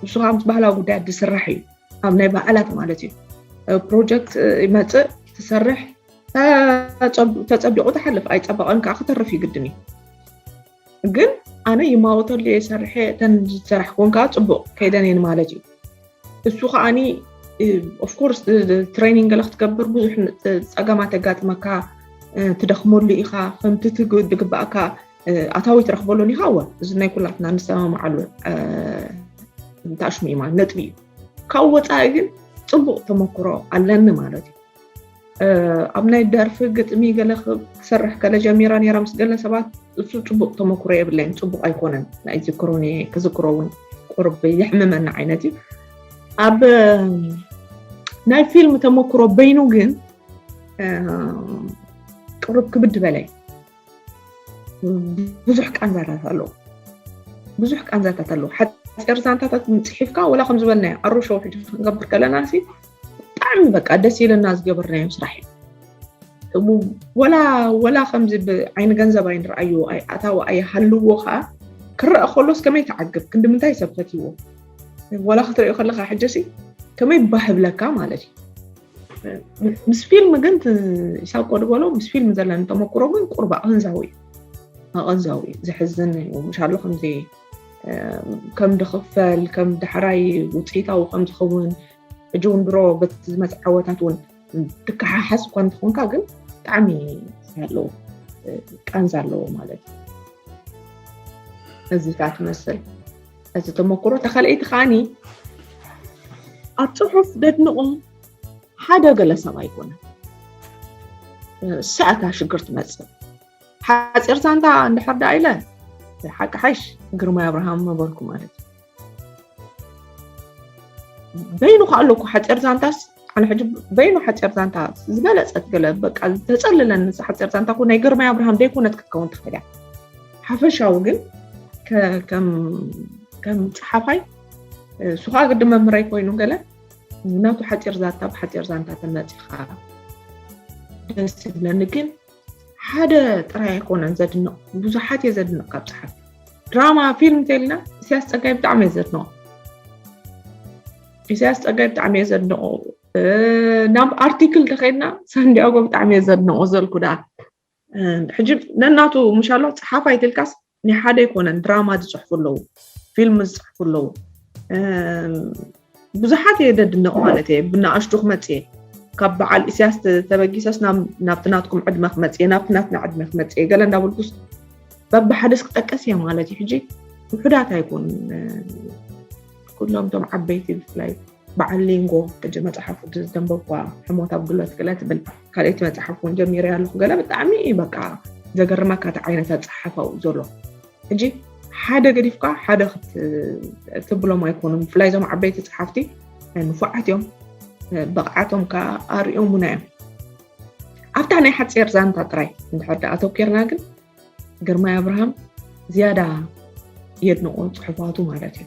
ንሱ ከዓ ምስ ባህላዊ ጉዳያት ዝስራሕ እዩ። ኣብ ናይ በዓላት ማለት እዩ። ፕሮጀክት ይመፅእ ትሰርሕ ተፀቢቑ ትሓልፍ ኣይፀበቐን ከዓ ክተርፍ ይግድን እዩ። ግን ኣነ ይማወተሉ እየ ሰርሐ እተን ዝሰራሕኩን ከዓ ፅቡቅ ከይደን እየን ማለት እዩ። እሱ ከዓኒ ኦፍኮርስ ትሬኒንግ ገለ ክትገብር ብዙሕ ፀገማት የጋጥመካ ትደኽመሉ ኢኻ ከምቲ ዝግባእካ ኣታዊ ትረኽበሉን ኢኻ እወ እዚ ናይ ኩላትና ንሰማማዓሉ ታሽሚማ ነጥቢ እዩ። ካብ ወፃኢ ግን ፅቡቅ ተመክሮ ኣለኒ ማለት እዩ። ኣብ ናይ ደርፊ ግጥሚ ገለ ክሰርሕ ከለ ጀሚራ ነራ ምስ ገለ ሰባት እሱ ፅቡቅ ተመክሮ የብለይን ፅቡቅ ኣይኮነን ናይ ዝክሮን ክዝክሮ እውን ቁርብ የሕምመና ዓይነት እዩ። ኣብ ናይ ፊልም ተመክሮ በይኑ ግን ቅርብ ክብድ በለይ ብዙሕ ቃንዛታት ኣለዎ። ብዙሕ ቃንዛታት ኣለዎ። ሓፂር ዛንታታት ምፅሒፍካ ወላ ከም ዝበልናዮ ኣሮ ሾው ሕጂ ክንገብር ከለና ሲ ብጣዕሚ በቃ ደስ ኢለና ዝገበርናዮ ስራሕ እዩ። ወላ ወላ ከምዚ ብዓይኒ ገንዘብ ኣይንርኣዮ ኣታዊ ኣይሃልዎ ከዓ ክረአ ከሎስ ከመይ ተዓግብ ክንዲ ምንታይ ሰብ ፈትይዎ ወላ ክትሪኦ ከለካ ሕጂ ሲ ከመይ ባህብለካ ማለት እዩ። ምስ ፊልም ግን ኢሳቆ ዝበሎ ምስ ፊልም ዘለኒ ተመክሮ ግን ቁርብ ኣቐንዛዊ እዩ። ኣቐንዛዊ እዩ። ዘሕዝን እዩ። ምሻሉ ከምዚ ከም ድኽፈል ከም ዳሕራይ ውፅኢታዊ ከም ዝኸውን ሕጂ እውን ድሮ በቲ ዝመፅ ዓወታት እውን ትከሓሓስ እኳ እንትኾንካ ግን ብጣዕሚ ኣለዎ ቃንዛ ኣለዎ ማለት እዩ። እዚታት ትመስል እዚ ተመክሮ ተኸልአይቲ ከዓኒ ኣብ ፅሑፍ ደድንቑ ሓደ ገለ ሰብ ኣይኮነን ሰእታ ሽግር ትመፅእ ሓፂር ዛንታ እንድሕር ዳ ኢለ ሓቂ ሓይሽ ግርማይ ኣብርሃም ነበርኩ ማለት እዩ። በይኑ ከ ኣለኩ ሓፂር ዛንታስ ኣነ ሕጂ በይኑ ሓፂር ዛንታ ዝበለፀት ገለ በቃ ዝተፀለለኒ ሓፂር ዛንታ ናይ ግርማይ ኣብርሃም ደይኮነት ክትከውን ትኽእል እያ። ሓፈሻዊ ግን ከም ፀሓፋይ እሱ ከዓ ግዲ መምህረይ ኮይኑ ገለ ናቱ ሓፂር ዛንታ ብሓፂር ዛንታ ተመፂኻ ደስ ይብለኒ። ግን ሓደ ጥራይ ኣይኮነን ዘድንቕ ብዙሓት እየ ዘድንቕ ካብ ፀሓፍ ድራማ ፊልም እንተልና ኢሳያስ ፀጋይ ብጣዕሚ እየ ዘድንቑ። ኢሳያስ ፀጋይ ብጣዕሚ እየ ዘድንቑ። ናብ ኣርቲክል ተኸይድና ሳንዲያጎ ብጣዕሚ እየ ዘድንቑ ዘልኩ ደኣ ሕጂ ነናቱ ምሻሎ ፀሓፋይ ትልካስ ናይ ሓደ ኣይኮነን ድራማ ዝፅሕፉ ኣለዉ፣ ፊልም ዝፅሕፉ ኣለዉ። ብዙሓት እየ ደድንቕ ማለት እየ ብናእሽቱ ክመፅእ እየ ካብ በዓል ኢሳያስ ተበጊሰስ ናብቲ ናትኩም ዕድመ ክመፅእ እየ ናብቲ ናትና ዕድመ ክመፅእ እየ ገለ እንዳበልኩስ በብሓደስ ክጠቀስ እየ ማለት እዩ። ሕጂ ውሑዳት ኣይኮኑን። ኩሎም እቶም ዓበይቲ ብፍላይ በዓል ሊንጎ፣ ሕጂ መፅሓፉ ዘንበብኳ ሕሞት ኣብ ግለት ገለ ትብል ካልኣይቲ መፅሓፍ እውን ጀሚረ ኣለኹ። ገለ ብጣዕሚ በቃ ዘገርመካ እቲ ዓይነት ኣፀሓሕፋኡ ዘሎ። ሕጂ ሓደ ገዲፍካ ሓደ ክትብሎም ኣይኮኑን። ብፍላይ እዞም ዓበይቲ ፀሓፍቲ ንፉዓት እዮም፣ ብቕዓቶም ከዓ ኣርእዮሙና እዮም። ኣብታ ናይ ሓፂር ዛንታ ጥራይ እንድሕር ደኣ ኣተኪርና ግን ግርማይ ኣብርሃም ዝያዳ የድንቆ ፅሑፋቱ ማለት እዩ።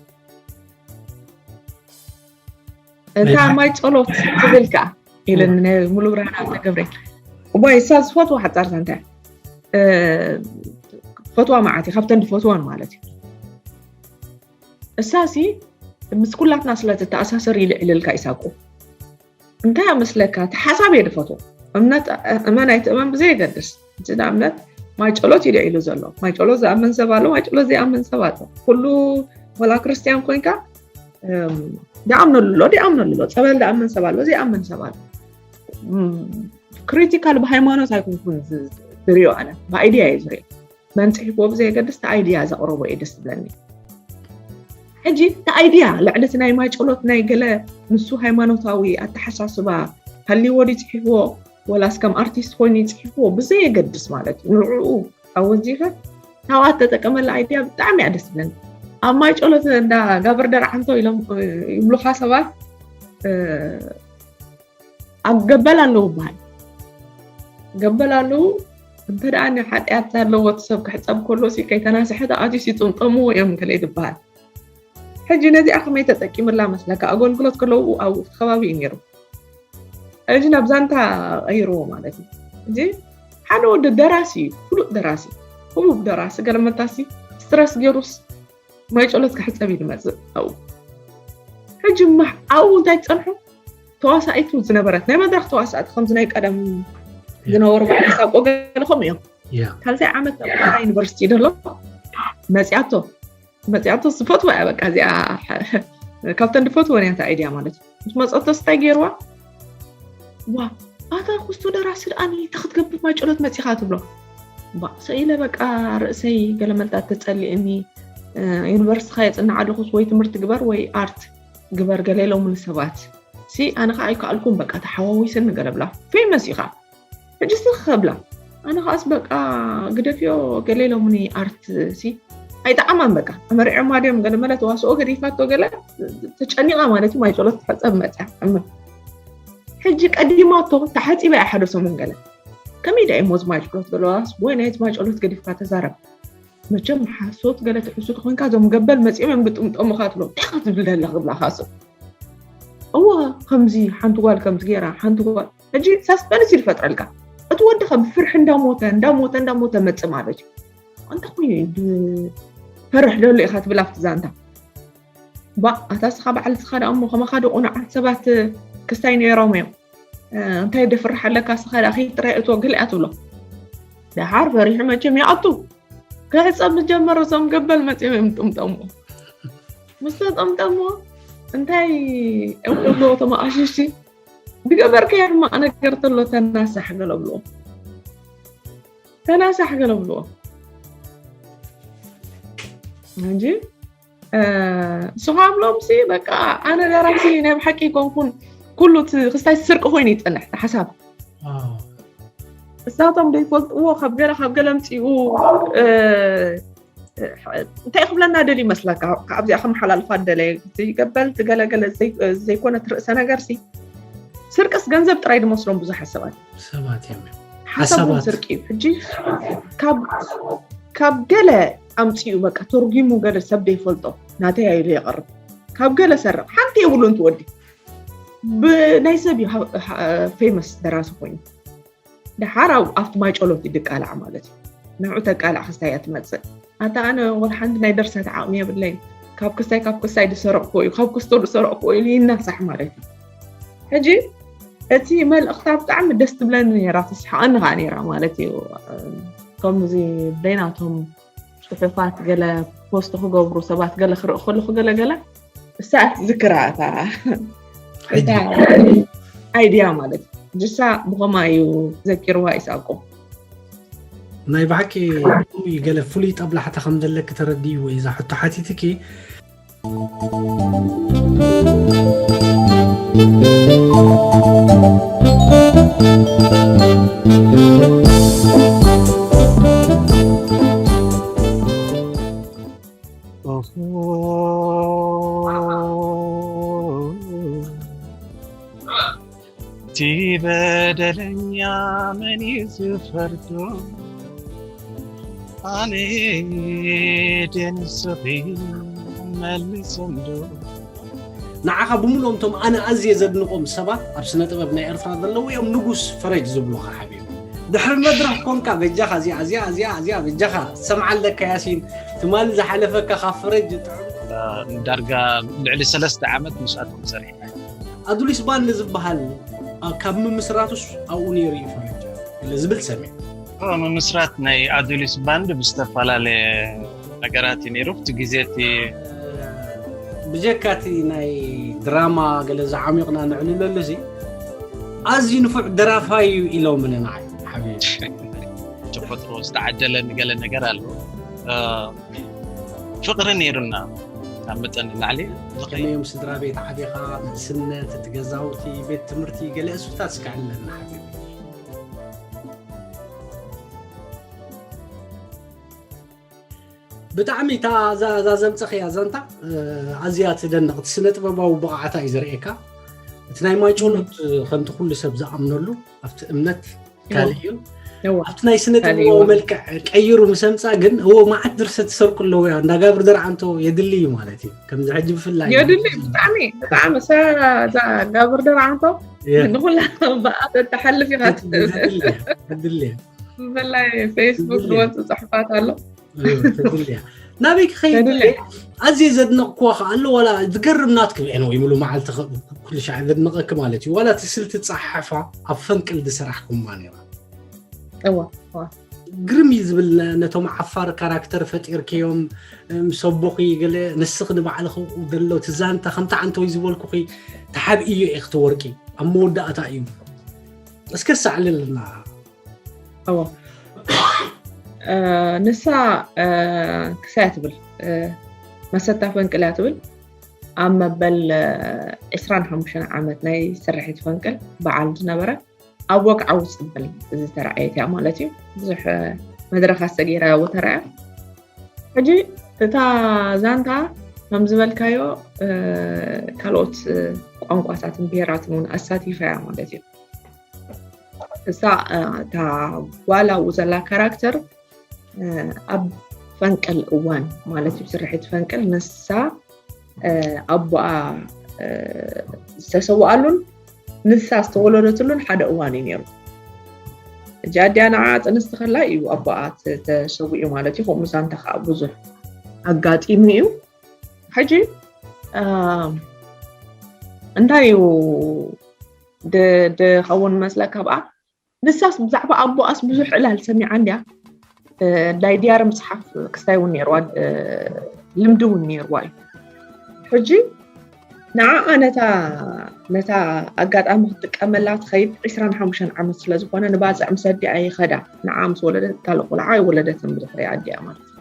እታ ማይ ጸሎት ትብል ከኣ ኢለኒ ናይ ሙሉ ብርሃን ኣብተ ገብረ። እዋይ እሳ ዝፈትዋ ሓጻር ዛንታ እያ። እ፣ ፈትዋ መዓት እዩ፣ ካብተን ዝፈትዋን ማለት እዩ። እሳሲ ምስ ኩላትና ስለ ትተኣሳሰር ኢሉ ይዕልልካ ኢሳቁ። እንታይ ኣመስለካ? እቲ ሓሳብ እየ ዝፈትዎ። እምነት እመን ኣይትእመን ብዘየገድስ፣ እቲ ንኣብነት ማይ ጸሎት እዩ ኢሉ ዘሎ። ማይ ጸሎት ዝኣምን ሰብ ኣሎ፣ ማይ ጸሎት ዘይኣምን ሰብ ኣሎ። ኩሉ ወላ ክርስትያን ኮይንካ እም፣ ድኣምነሉ ኣሎ፣ ድኣምነሉ ኣሎ። ጸበል ድኣምን ሰብ ኣሎ፣ ዘይኣምን ሰብ ኣሎ። እም፣ ክሪቲካል ብሃይማኖት ኣይኮንኩን ዝ-፣ ዝሪኦ ኣነ፣ ብኣይድያ እየ ዝሪኦ። መን ጽሒፍዎ ብዘየገድስ እቲ ኣይድያ ዘቕረቦ እየ ደስ ዝብለኒ። ሕጂ እቲ ኣይድያ ልዕሊ እቲ ናይ ማይ ጸሎት ናይ ገለ ንሱ ሃይማኖታዊ ኣተሓሳስባ ሃልይዎ ድዩ ጽሒፍዎ፣ ወላስ ከም ኣርቲስት ኮይኑ እዩ ጽሒፍዎ ብዘየገድስ ማለት እዩ። ንዕኡ ኣወዚኸ ካብኣ እተጠቀመላ ኣይድያ ብጣዕሚ እያ ደስ ዝብለኒ። ኣብ ማይ ጸሎት እንዳ ጋብር ደርዓንቶ ኢሎም፣ እ፣ ይብሉኻ ሰባት፣ እ፣ ኣብ ገበል ኣለዉ ይበሃል። ገበል ኣለዉ፣ እንተ ደኣ ንሓጢኣት ዘለዎ እቲ ሰብ ክሕጸብ ከሎ ሲ ከይተናስሐ ተኣትዩ ሲ ጥምጠምዎ እዮም ከለ ትበሃል። ሕጂ ነዚኣ ከመይ ተጠቂምላ መስለካ? ኣገልግሎት ከለዉ ኣብኡ እቲ ከባቢ እዩ ነይሩ። ሕጂ ናብ ዛንታ ቀይርዎ ማለት እዩ። ሕጂ ሓደ ወዲ ደራሲ እዩ፣ ፍሉጥ ደራሲ፣ ህቡብ ደራሲ፣ ገለመታሲ ስትረስ ገይሩስ ማይ ጸሎት ክሕጸብ እዩ ዝመጽእ ኣብኡ። ሕጂ እማ ኣብኡ እንታይ ትጸንሖ? ተዋሳኢቱ ዝነበረት ናይ መድረኽ ተዋሳእቲ ከምዚ ናይ ቀደም ዝነበሩ በዓል ሳቆ ገለ ከምኡ እዮም። ያ ካልኣይ ዓመት ኣብ ዩኒቨርሲቲ ደሎ መጽያቶ፣ መጽያቶ ዝፈትዋ እያ። በቃ እዚኣ ካብተን ዝፈትወን እያ እታ ኣይድያ ማለት እዩ። ምስ መጸቶ ስታይ ገይርዋ፣ ዋ ኣታ ኩስቶ ደራሲ ደኣኒ ተክትገብር ማይ ጸሎት መጺኻ ትብሎ። ባ ሰኢለ በቃ ርእሰይ ገለ መልጣት ተጸሊእኒ። እ፣ ዩኒቨርሲቲ ኸ የጽንዕ ኣለኹስ ወይ ትምህርቲ ግበር ወይ ኣርት ግበር ገለ ኢሎምኒ ሰባት። ሲ ኣነ ኸዓ ኣይከኣልኩም በቃ ተሓዋዊሰኒ ገለ ብላ። ፌመስ ኢኻ። ሕጂ ስኽ ከብላ። ኣነ ኸዓስ በቃ ግደፍዮ ገለ ኢሎምኒ ኣርት ሲ ኣይጠዓማን በቃ። ኣመሪዖማ ድዮም ገለ መለ ተዋስኦ ገዲፋቶ ገለ ተጨኒቓ ማለት እዩ። ማይ ጸሎት ትሕጸብ መጽያ። እም። ሕጂ ቀዲማቶ ተሓጺበ እያ ሓደ ሰሙን ገለ። ከመይ ደኣ እሞ ዝማይ ጸሎት ገለዋስ ወይ ናይ ዝማይ ጸሎት ገዲፍካ ተዛረብ። መቸም ሓሶት ገለ ትሕሱ ተኾንካ እዞም ገበል መጺኦም እዮም ግጥምጠሙኻ ትብሎ። እንታይ ክትብል ደላ ክብላኻ ሰብ። እወ ከምዚ ሓንቲ ጓል ከምዚ ገይራ ሓንቲ ጓል። ሕጂ ሳስፐንስ እዩ ዝፈጥረልካ። እቲ ወዲ ከ ብፍርሒ እንዳሞተ እንዳሞተ እንዳሞተ መጽእ ማለት እዩ። እንታይ ኮይኑ እዩ ብ-፣ ፈርሕ ደሎ ኢኻ ትብል ኣብቲ ዛንታ። ባ ኣታ ስኻ በዓል ስኻ ደኣ እሞ ከማኻ ዶ ቁኑዓት ሰባት ክስታይ ነይሮም እዮም። እ፣ እንታይ ደፍርሕ ኣለካ ስኻ ደኣ ከይትጥራይ እቶ ገለ እያ ትብሎ። ደሓር ፈሪሑ መቸም ይኣቱ። ክሕጸብ ምስ ጀመረ እዞም ገበል መጺኦም እዮም ጥምጠምዎ። ምስ ተጠምጠምዎ እንታይ እብሎ እቶም ኣቕሽሽቲ ዝገበርከዮ ሕማቕ ነገር ተሎ ተናሳሕ ገለ ብልዎ። ተናሳሕ ገለ ብልዎ። እንጂ፣ እ፣ ንሱ ኸዓ ብሎም ሲ በቃ ኣነ ደራሲ ናይ ብሓቂ ይኮንኩን ኩሉ እቲ ክስታይ ስርቂ ኮይኑ ይጸንሕ እቲ ሓሳብ። ዋው እሳቶም ዘይፈልጥዎ ካብ ገለ ካብ ገለ ኣምጺኡ፣ እ፣ እንታይ ክብለና ደልዩ ይመስለካ? ካብዚኣ ከመሓላልፋ ደለየ። እቲ ገበል፣ እቲ ገለገለ ዘይ-፣ ዘይኮነ እቲ ርእሰ ነገር ሲ ስርቅስ ገንዘብ ጥራይ ዝመስሎም ብዙሓት ሰባት። ሰባት እዮም። ሓሳቦም ሓሳባት። ስርቂ እዩ። ሕጂ ካብ፣ ካብ ገለ ኣምጺኡ በቃ ተርጉሙ ገለ ሰብ ዘይፈልጦ ናተይ ኢሉ የቕርብ። ካብ ገለ ሰርቕ ሓንቲ የብሉን ትወዲ። ብናይ ሰብ እዩ ሃ-፣ ሃ-፣ ፌመስ ደራሲ ኮይኑ። ደሓር ኣብ-፣ ኣብቲ ማይ ጸሎት እዩ ድቃላዕ ማለት እዩ። ንዕኡ ተቃላዕ ክስታይ እያ ትመጽእ። ኣታ ኣነ ወላ ሓንቲ ናይ ድርሰት ዓቕሚ የብለይን። ካብ ክስታይ፣ ካብ ክስታይ ዝሰረቕኩዎ እዩ፣ ካብ ክስቶ ዝሰረቕኩዎ ኢሉ ይናሳሕ ማለት እዩ። ሕጂ እቲ መልእኽታ ብጣዕሚ ደስ ትብለኒ ነይራ፣ ተስሓቐኒ ኸዓ ነይራ ማለት እዩ። ከምዚ በይናቶም ጽሑፋት ገለ ፖስት ክገብሩ ሰባት ገለ ክርኢ ከለኹ ገለ ገለ እሳ እትዝክራ እታ፣ ሕጂ። እታ ኣይድያ ማለት እዩ። ንሳ ብኸማ እዩ ዘኪርዋ ይስሐቁ። ናይ ብሓቂ ገለ ፍሉይ ጠብላሕታ ከም ዘለኪ ተረድዩ ወይ እዛ ሕቶ ሓቲትኪ። እቲ በደለኛ መን እዩ ዝፈርዶ? ኣነ ደንስኺ መልሰንዶ? ንዓኻ ብምልኦም እቶም ኣነ ኣዝየ ዘድንቖም ሰባት ኣብ ስነ ጥበብ ናይ ኤርትራ ዘለዉ እዮም ንጉስ ፈረጅ ዝብሉኻ ሓቢቢ። ድሕሪ መድረኽ ኮንካ በጃኻ እዚኣ እዚኣ እዚኣ እዚኣ በጃኻ ትሰምዓ ኣለካ ያሲን፣ ትማሊ ዝሓለፈካ ካብ ፈረጅ ጥዑም። ዳርጋ ልዕሊ ሰለስተ ዓመት ምስኣቶም ሰሪሕና። ኣዱሊስ ባንድ ዝበሃል ካብ ምምስራቱስ ኣብኡ ነይሩ እዩ ፈረጃ ዝብል ሰሚዕ። ምምስራት ናይ ኣዱሊስ ባንድ ብዝተፈላለየ ነገራት እዩ ነይሩ። እቲ ግዜ እቲ ብጀካ እቲ ናይ ድራማ ገለ ዝዓሚቕና ንዕልለሉ እዚ ኣዝዩ ንፉዕ ደራፋይ እዩ ኢሎምኒ ንዓይ ሓቢቢ። ተፈጥሮ ዝተዓደለኒ ገለ ነገር ኣሎ። ፍቕሪ ነይሩና ካብ መጠን ንላዕሊ። ከመዮም ስድራ ቤት ዓቢኻ፣ ንእስነት፣ እቲ ገዛውቲ፣ ቤት ትምህርቲ፣ ገለ እሱታት እስከ ዕልለና ሓቢቢ። ብጣዕሚ እታ እዛ ዘምፀኽያ ዛንታ ኣዝያ ትደንቕ። እቲ ስነ ጥበባዊ ብቕዓታ እዩ ዘርእየካ። እቲ ናይ ማይ ጨሎት ከምቲ ኩሉ ሰብ ዝኣምነሉ ኣብቲ እምነት ካልእ እዩ። ኣብቲ ናይ ስነ ጥበባዊ መልክዕ ቀይሩ ምስ ኣምፃ ግን እዎ መዓት ድርሰት ዝሰርቁ ኣለዉ። ያ እንዳ ጋብር ደርዓንቶ የድሊ እዩ ማለት እዩ። ከምዚ ሕጂ ብፍላይ የድሊ ብጣዕሚ ብጣዕሚ እዛ ጋብር ደርዓንቶ ንኩላ ብኣ ተተሓልፍ ኢኻ። የድሊ እያ። ብፍላይ ፌስቡክ ዝወፅእ ፅሑፋት ኣሎ። ተድልያ ናበይ ክኸይድ ኣዝየ ዘድነቕኩዋ ከ ኣሎ ዋላ ዝገርም ናትክ ብዕነ ወይ ሙሉ መዓልቲ ኩሉ ሻዕ ዘድነቐክ ማለት እዩ። ዋላ እቲ ስልቲ ጸሓሓፋ ኣብ ፈንቅል ዝሰራሕኩማ ነይራ። እዋ ግርም እዩ ዝብል። ነቶም ዓፋር ካራክተር ፈጢርክዮም ምስ ኣቦኺ ገለ ንስኺ ንባዕልኺ ዘሎ ትዛንታ ከምቲ ዓንተወይ ዝበልኩኺ ተሓብእዮ ኢኺ ትወርቂ ኣብ መወዳእታ እዩ። እስከ ሳዕልልና እዎ ንሳ ክሳያ ትብል መሰታ ፈንቅል እያ ትብል። ኣብ መበል ዕስራን ሓሙሽተን ዓመት ናይ ስርሒት ፈንቅል በዓል ዝነበረ ኣብ ወግዓዊ ፅብል ዝተረኣየት እያ ማለት እዩ። ብዙሕ መድረኻት ሰጊራ እያ ተረኣያ። ሕጂ እታ ዛንታ ከም ዝበልካዮ ካልኦት ቋንቋታትን ብሄራትን እውን ኣሳቲፋ እያ ማለት እዩ። እሳ እታ ጓል ኣብኡ ዘላ ካራክተር ኣብ ፈንቅል እዋን ማለት እዩ ስርሒት ፈንቅል ንሳ ኣቦኣ ዝተሰውኣሉን ንሳ ዝተወለደትሉን ሓደ እዋን እዩ ነይሩ። ሕጂ ኣዲኣ ንዓ ጥንስቲ ከላ እዩ ኣቦኣ ተሰዊኡ ማለት እዩ። ከምኡ ዛንታ ከዓ ብዙሕ ኣጋጢሙ እዩ። ሕጂ እንታይ እዩ ድኸውን መስለካ ብኣ ንሳስ ብዛዕባ ኣቦኣስ ብዙሕ ዕላል ሰሚዓ እንድያ። ናይ ድያሪ ምፅሓፍ ክስታይ እውን ነይርዋ፣ ልምዲ እውን ነይርዋ እዩ። ሕጂ ንዓኣ ነታ ነታ ኣጋጣሚ ክትጥቀመላ ትኸይድ ዕስራን ሓሙሽተን ዓመት ስለ ዝኾነ ንባፅዕ ምስ ኣዲኣ ይኸዳ። ንዓ ምስ ወለደት ካልእ ቆልዓ ኣይወለደትን ብዙሕ ሪኣ ኣዲኣ ማለት እዩ።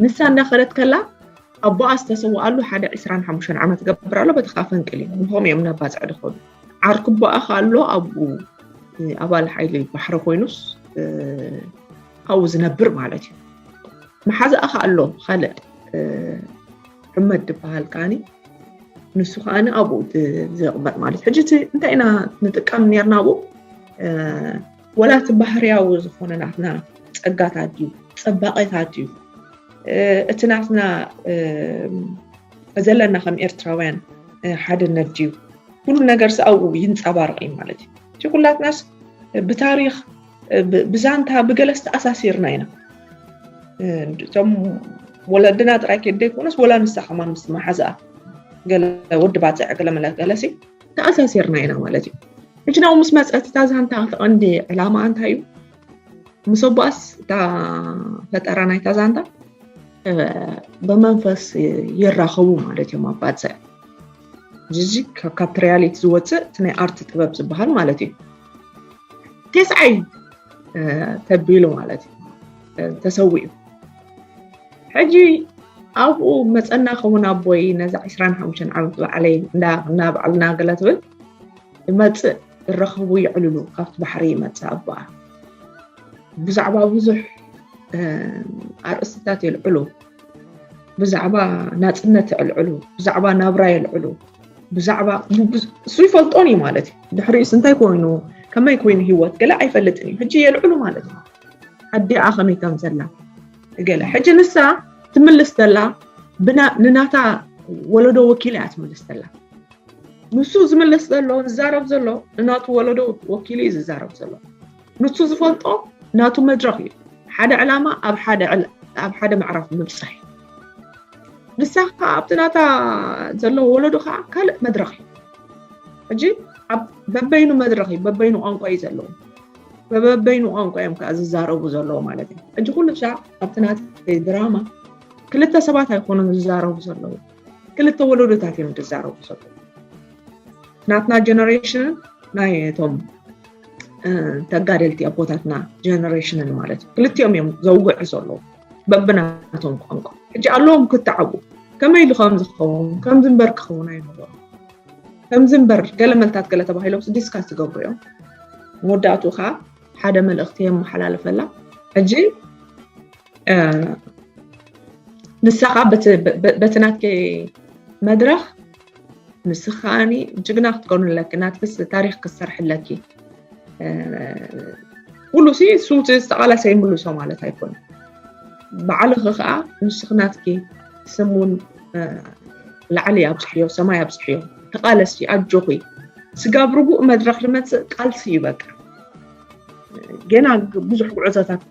ንሳ እንዳኸደት ከላ ኣቦኣ ዝተሰውኣሉ ሓደ ዕስራን ሓሙሽተን ዓመት ገብር ኣሎ። በቲ ከዓ ፈንቅል እዩ። ንኸም እዮም ናብ ባፅዕ ድኸዱ። ዓርኩ ኣቦኣ ከ ኣሎ ኣብኡ ኣባል ሓይሊ ባሕሪ ኮይኑስ ኣብኡ ዝነብር ማለት እዩ። መሓዛኣ ከ ኣሎ ካልእ ሕመድ ዝበሃል ከዓኒ ንሱ ከዓኒ ኣብኡ ዝቕመጥ ማለት ሕጂ እቲ እንታይ ኢና ንጥቀም ነርና ኣብኡ ወላ እቲ ባህርያዊ ዝኾነ ናትና ፀጋታት ድዩ ፀባቐታት ድዩ እቲ ናትና ዘለና ከም ኤርትራውያን ሓድነት ድዩ ኩሉ ነገር ኣብኡ ይንፀባረቕ እዩ ማለት እዩ። እቲ ኩላትናስ ብታሪኽ ብዛንታ ብገለ ዝተኣሳሲርና ኢና። እቶም ወለድና ጥራይ ከይደ ይኮነስ ወላ ንሳ ከማን ምስ መሓዝኣ ገለ ወዲ ባፅዕ ገለ መለ ገለሲ ተኣሳሲርና ኢና ማለት እዩ። ሕጂ ናብኡ ምስ መፀት እታ ዛንታ እቲ ቀንዲ ዕላማ እንታይ እዩ? ምስ ኣቦኣስ እታ ፈጠራ ናይታ ዛንታ ብመንፈስ ይራኸቡ ማለት እዮም ኣብ ባፅዕ። እዚ ካብቲ ሪያሊቲ ዝወፅእ እቲ ናይ ኣርት ጥበብ ዝበሃል ማለት እዩ። ቴስዓይ ተቢሉ ማለት እዩ፣ ተሰዊኡ። ሕጂ ኣብኡ መፀና ከውን ኣቦይ ነዛ ዕስራን ሓሙሽተን ዓመት ባዕለይ እናባዕልና ገለ ትብል፣ ይመፅእ፣ ይረኸቡ፣ ይዕልሉ። ካብቲ ባሕሪ ይመፅእ ኣቦኣ። ብዛዕባ ብዙሕ ኣርእስትታት የልዕሉ። ብዛዕባ ናፅነት የልዕሉ፣ ብዛዕባ ናብራ የልዕሉ፣ ብዛዕባ እሱ ይፈልጦን እዩ ማለት እዩ። ድሕሪኡስ እንታይ ኮይኑ፣ ከመይ ኮይኑ ህይወት ገለ ኣይፈልጥን እዩ። ሕጂ የልዕሉ ማለት እዩ። ኣዲኣ ከመይ ከም ዘላ ገለ። ሕጂ ንሳ ትምልስ ዘላ ንናታ ወለዶ ወኪላ እያ ትምልስ ዘላ። ንሱ ዝምልስ ዘሎ፣ ዝዛረብ ዘሎ ንናቱ ወለዶ ወኪሉ እዩ ዝዛረብ ዘሎ። ንሱ ዝፈልጦ ናቱ መድረኽ እዩ። ሓደ ዕላማ ኣብ ሓደ ምዕራፍ ምብፃሕ እዩ። ንሳ ከዓ ኣብቲ ናታ ዘለዎ ወለዶ ከዓ ካልእ መድረኽ እዩ። ሕጂ በበይኑ መድረኽ እዩ፣ በበይኑ ቋንቋ እዩ ዘለዎ። በበይኑ ቋንቋ እዮም ከዓ ዝዛረቡ ዘለዎ ማለት እዩ። ሕጂ ኩሉ ሻዕ ኣብቲ ናተይ ድራማ ክልተ ሰባት ኣይኮኑን ዝዛረቡ ዘለዉ፣ ክልተ ወለዶታት እዮም ዝዛረቡ ዘለዉ። ናትና ጀነሬሽንን ናይ እቶም ተጋደልቲ ኣቦታትና ጀነሬሽንን ማለት እዩ። ክልቲኦም እዮም ዘውግዕ ዘለዉ በብናቶም ቋንቋ። ሕጂ ኣለዎም ክተዓቡ፣ ከመይ ኢሉ ከም ዝኸውን፣ ከምዚ እምበር ክኸውን ኣይነበሮም። ከምዚ እምበር ገለ መልታት ገለ ተባሂሎም ዲስካስ ዝገብሩ እዮም። መወዳእቱ ከዓ ሓደ መልእኽቲ የመሓላልፈላ። ሕጂ ንሳ ከዓ በቲ ናትኪ መድረኽ ንስኻ ከዓኒ ጅግና ክትኮኒ ኣለኪ፣ ናትክስ ታሪኽ ክትሰርሒ ኣለኪ። ኩሉ ሲ ሱት ዝተቓለሰ ይምልሶ ማለት ኣይኮነን። ባዕልኺ ከዓ ንስኺ ናትኪ ስም እውን ላዕሊ ኣብዝሕዮ፣ ሰማይ ኣብዝሕዮ፣ ተቓለሲ፣ ኣጆኺ። ስጋብ ርጉእ መድረኽ ዝመፅእ ቃልሲ እዩ በቃ። ገና ብዙሕ ጉዕዞታት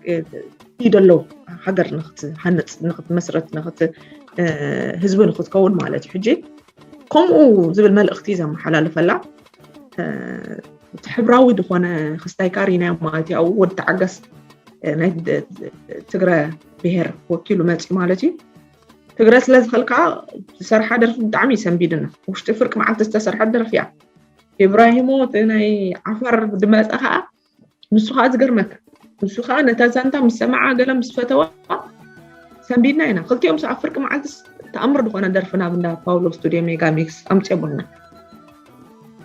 ይደለው ሃገር ንክትሃንፅ፣ ንክትመስረት፣ ንክት ህዝቢ ንክትከውን ማለት እዩ። ሕጂ ከምኡ ዝብል መልእኽቲ ዘመሓላልፈላ እቲ ሕብራዊ ዝኾነ ክስታይ ካሪና ማለት እዩ። ኣብኡ ወዲ ተዓገስ ናይ ትግረ ብሄር ወኪሉ መፂኡ ማለት እዩ። ትግረ ስለ ዝኽእል ከዓ ዝሰርሓ ደርፊ ብጣዕሚ ሰንቢድና። ውሽጢ ፍርቂ መዓልቲ ዝተሰርሐት ደርፊ እያ። ኢብራሂሞ እቲ ናይ ዓፋር ድመፀ ከዓ ንሱ ከዓ ዝገርመካ፣ ንሱ ከዓ ነታ ዛንታ ምስ ሰማዓ ገለ ምስ ፈተዋ ሰንቢድና ኢና። ክልቲኦም ኣብ ፍርቂ መዓልቲ ተኣምር ዝኾነ ደርፊ ናብ እንዳ ፓውሎ ስቱድዮ ሜጋ ሚክስ ኣምፅኦምልና።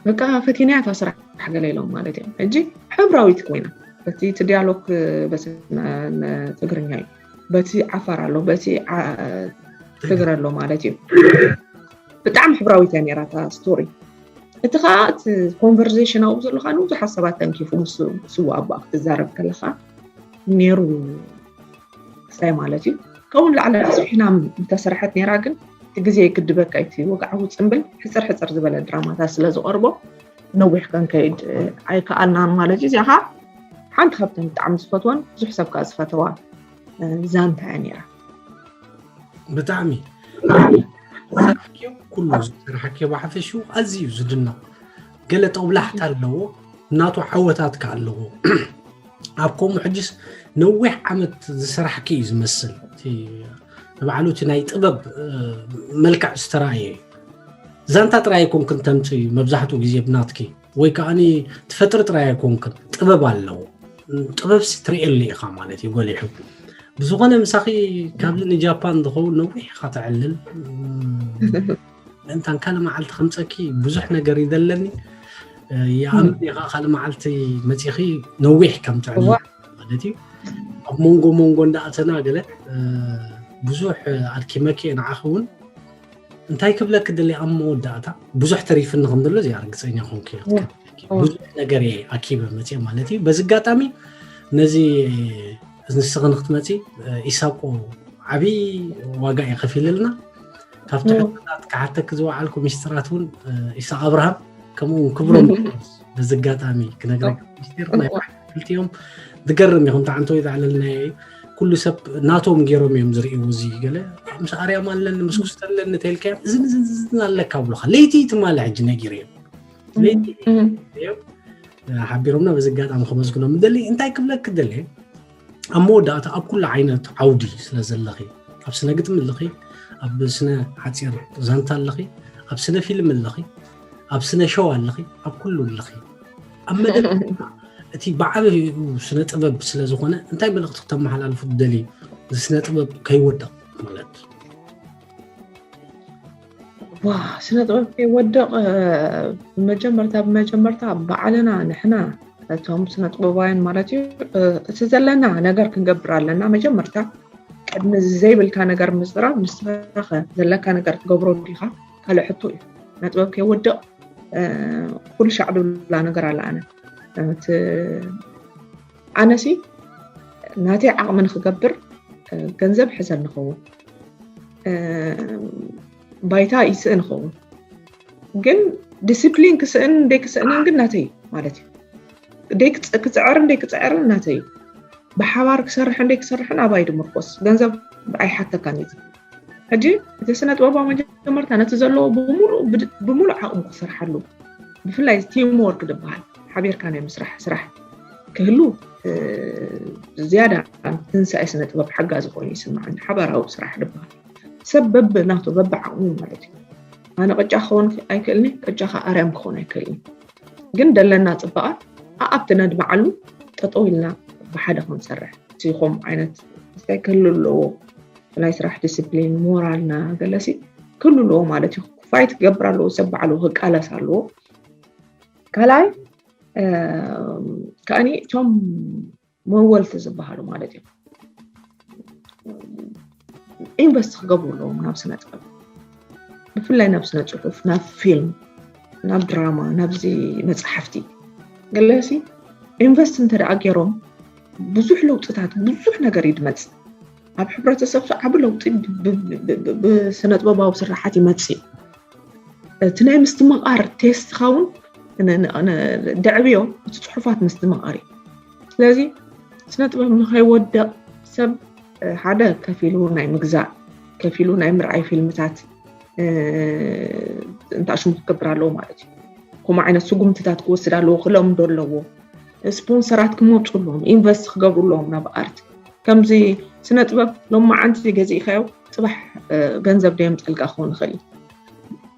በቃ ፈቲናያ እታ ስራሕ ገለ ኢሎም ማለት እዮም። ሕጂ ሕብራዊት ኮይና በቲ እቲ ዲያሎግ በቲ ትግርኛ እዩ፣ በቲ ዓፋር ኣሎ፣ በቲ ትግረ ኣሎ ማለት እዩ። ብጣዕሚ ሕብራዊት እያ ነይራ እታ ስቶሪ። እቲ ከዓ እቲ ኮንቨርሴሽን ኣብኡ ዘሎ ከዓ ንብዙሓት ሰባት ተንኪፉ ምስ ስዋ ኣቦኣ ክትዛረብ ከለካ ነይሩ ክስታይ ማለት እዩ። ካብኡ ንላዕሊ ኣስፊሕና ምተሰርሐት ነይራ፣ ግን እቲ ግዜ ይግድበካ እዩ። እቲ ወግዓዊ ፅምብል ሕፅር ሕፅር ዝበለ ድራማታት ስለ ዝቐርቦ ነዊሕ ከንከይድ ኣይከኣልናን ማለት እዩ። እዚኣ ከዓ ሓንቲ ካብተን ብጣዕሚ ዝፈትወን ብዙሕ ሰብ ከዓ ዝፈተዋ ዛንታ እያ ነይራ። ብጣዕሚ ኩሉ ዝሰራሕክዮ ብሓፈሽኡ ኣዝዩ ዝድነቕ፣ ገለ ጠብላሕታ ኣለዎ፣ ናቱ ዓወታት ከኣ ኣለዎ። ኣብ ከምኡ ሕጅስ ነዊሕ ዓመት ዝሰራሕኪ እዩ ዝመስል። እቲ ንባዕሉ እቲ ናይ ጥበብ መልክዕ ዝተራእየ እዩ። ዛንታ ጥራይ ኣይኮንክን ተምፅኢ መብዛሕትኡ ግዜ ብናትኪ ወይ ከዓ ትፈጥሪ ጥራይ ኣይኮንክን፣ ጥበብ ኣለዎ። ጥበብ ሲ ትርእየሉ ኢኻ ማለት እዩ ጎሊሑ። ብዝኾነ ምሳኺ ካብዚ ንጃፓን ዝኸውን ነዊሕ ኢኻ ተዕልል። ምእንታን ካልእ መዓልቲ ከምፀኪ ብዙሕ ነገር ይደለኒ። ይኣምን ኢኻ ካልእ መዓልቲ መፂኺ ነዊሕ ከም ትዕልል ማለት እዩ። ኣብ መንጎ መንጎ እንዳኣተና ገለ ብዙሕ ኣድኪመኪ ንዓኺ እውን እንታይ ክብለኪ ደሊ ኣብ መወዳእታ ብዙሕ ተሪፍኒ ከም ዘሎ እዚኣ ርግፀኛ ኮንኩ እየ ክትከፍለኪ። ብዙሕ ነገር እየ ኣኪበ መፅየ ማለት እዩ። በዚ ኣጋጣሚ ነዚ ንስኺ ንክትመፂ ኢሳቆ ዓብዪ ዋጋ እየ ከፊልልና። ካብቲ ሕቶታት ክሓተኪ ዝወዓልኩ ሚስጥራት እውን ኢሳቅ ኣብርሃም ከምኡ እውን ክብሮም በዚ ኣጋጣሚ ክነግረካ ሚስጢር ናይ ክልቲኦም ዝገርም እዩ። ከምቲ ዓንተወይ ዝዓለልናዮ እዩ። ኩሉ ሰብ ናቶም ገይሮም እዮም ዝርእይዎ። እዚ ገለ ምስ ኣርያም ኣለኒ ምስ ኩስተ ኣለኒ ተልካዮም እዝን እዝን እዝን ኣለካ ብሎካ። ለይቲ ትማሊ ሕጂ ነጊረ እዮም ለይቲ እዮም ሓቢሮምና። በዚ ኣጋጣሚ ከመስግኖም ደሊ እንታይ ክብለክ ደሊ ኣብ መወዳእታ ኣብ ኩሉ ዓይነት ዓውዲ ስለ ዘለኺ ኣብ ስነ ግጥሚ ኣለኺ፣ ኣብ ስነ ሓፂር ዛንታ ኣለኺ፣ ኣብ ስነ ፊልም ኣለኺ፣ ኣብ ስነ ሸው ኣለኺ፣ ኣብ ኩሉ ኣለኺ። ኣብ መደብ እቲ ብዓብኡ ስነ ጥበብ ስለ ዝኾነ እንታይ መልእኽቲ ክተመሓላልፉ ትደልዩ? እዚ ስነ ጥበብ ከይወድቕ ማለት። ዋ ስነ ጥበብ ከይወድቕ መጀመርታ ብመጀመርታ ባዕልና ንሕና እቶም ስነ ጥበባውያን ማለት እዩ እቲ ዘለና ነገር ክንገብር ኣለና። መጀመርታ ቅድሚ ዘይብልካ ነገር ምዝራብ ንስኻ ዘለካ ነገር ትገብሮ ዲኻ ካልእ ሕቶ እዩ። ስነ ጥበብ ከይወድቕ ኩሉ ሻዕ ድብላ ነገር ኣለ ኣነ ኣነሲ ናተይ ዓቕሚ ንክገብር ገንዘብ ሕዘል ንኸውን ባይታ ይስእ ንኸውን ግን ዲስፕሊን ክስእን እንደይ ክስእንን ግን ናተይ ማለት እዩ። ክፅዕር እንደይ ክፅዕርን ናተይ እዩ። ብሓባር ክሰርሕ እንደይ ክሰርሕን ኣባይ ድምርኮስ ገንዘብ ኣይሓተካን እዩ። ሕጂ እቲ ስነ ጥበባዊ መጀመርታ ነቲ ዘለዎ ብምሉእ ዓቕሙ ክሰርሓሉ ብፍላይ ቲም ወርክ ዝበሃል ሓቢርካ ናይ ምስራሕ ስራሕ ክህሉ ዝያዳ ትንሳኤ ስነ ጥበብ ሓጋዚ ኮይኑ ይስምዓኒ። ሓባራዊ ስራሕ ዝበሃል ሰብ በብ ናቱ በብ ዓቕሙ ማለት እዩ። ኣነ ቅጫ ክኸውን ኣይክእልኒ፣ ቅጫ ከዓ ኣርያም ክኸውን ኣይክእልኒ። ግን ደለና ፅባቐ ኣብቲ ነድማዓሉ ጠጠው ኢልና ብሓደ ክንሰርሕ እቲ ከምኡ ዓይነት እንታይ ክህሉ ኣለዎ ናይ ስራሕ ዲስፕሊን ሞራልና ገለሲ ክህሉ ኣለዎ ማለት እዩ። ፋይት ክገብር ኣለዎ፣ ሰብ ባዕሉ ክቃለስ ኣለዎ። ካልኣይ ከኣኒ እቶም መወልቲ ዝበሃሉ ማለት እዮም ኢንቨስት ክገብሩ ኣለዎም ናብ ስነ ጥበብ፣ ብፍላይ ናብ ስነ ፅሑፍ፣ ናብ ፊልም፣ ናብ ድራማ፣ ናብዚ መፅሓፍቲ ገለሲ ኢንቨስት እንተደኣ ገይሮም ብዙሕ ለውጥታት ብዙሕ ነገር ይድመፅ። ኣብ ሕብረተሰብ ዓቢ ለውጢ ብስነ ጥበባዊ ስራሓት ይመፅእ። እቲ ናይ ምስትምቓር ቴስትኻ እውን ደዕብዮ እቲ ፅሑፋት ምስትምቓር እዩ። ስለዚ ስነ ጥበብ ንኸይወደቕ ሰብ ሓደ ከፊሉ ናይ ምግዛእ ከፊሉ ናይ ምርኣይ ፊልምታት እንታሽሙ ክገብር ኣለዎ ማለት እዩ። ከምኡ ዓይነት ስጉምትታት ክወስድ ኣለዎ፣ ክለምዶ ኣለዎ። ስፖንሰራት ክመፁ ኣለዎም፣ ኢንቨስት ክገብሩ ኣለዎም ናብ ኣርት። ከምዚ ስነ ጥበብ ሎማዓንቲ ገዚእካዮ ፅባሕ ገንዘብ ደየምፀልካ ክኸውን ይኽእል እዩ።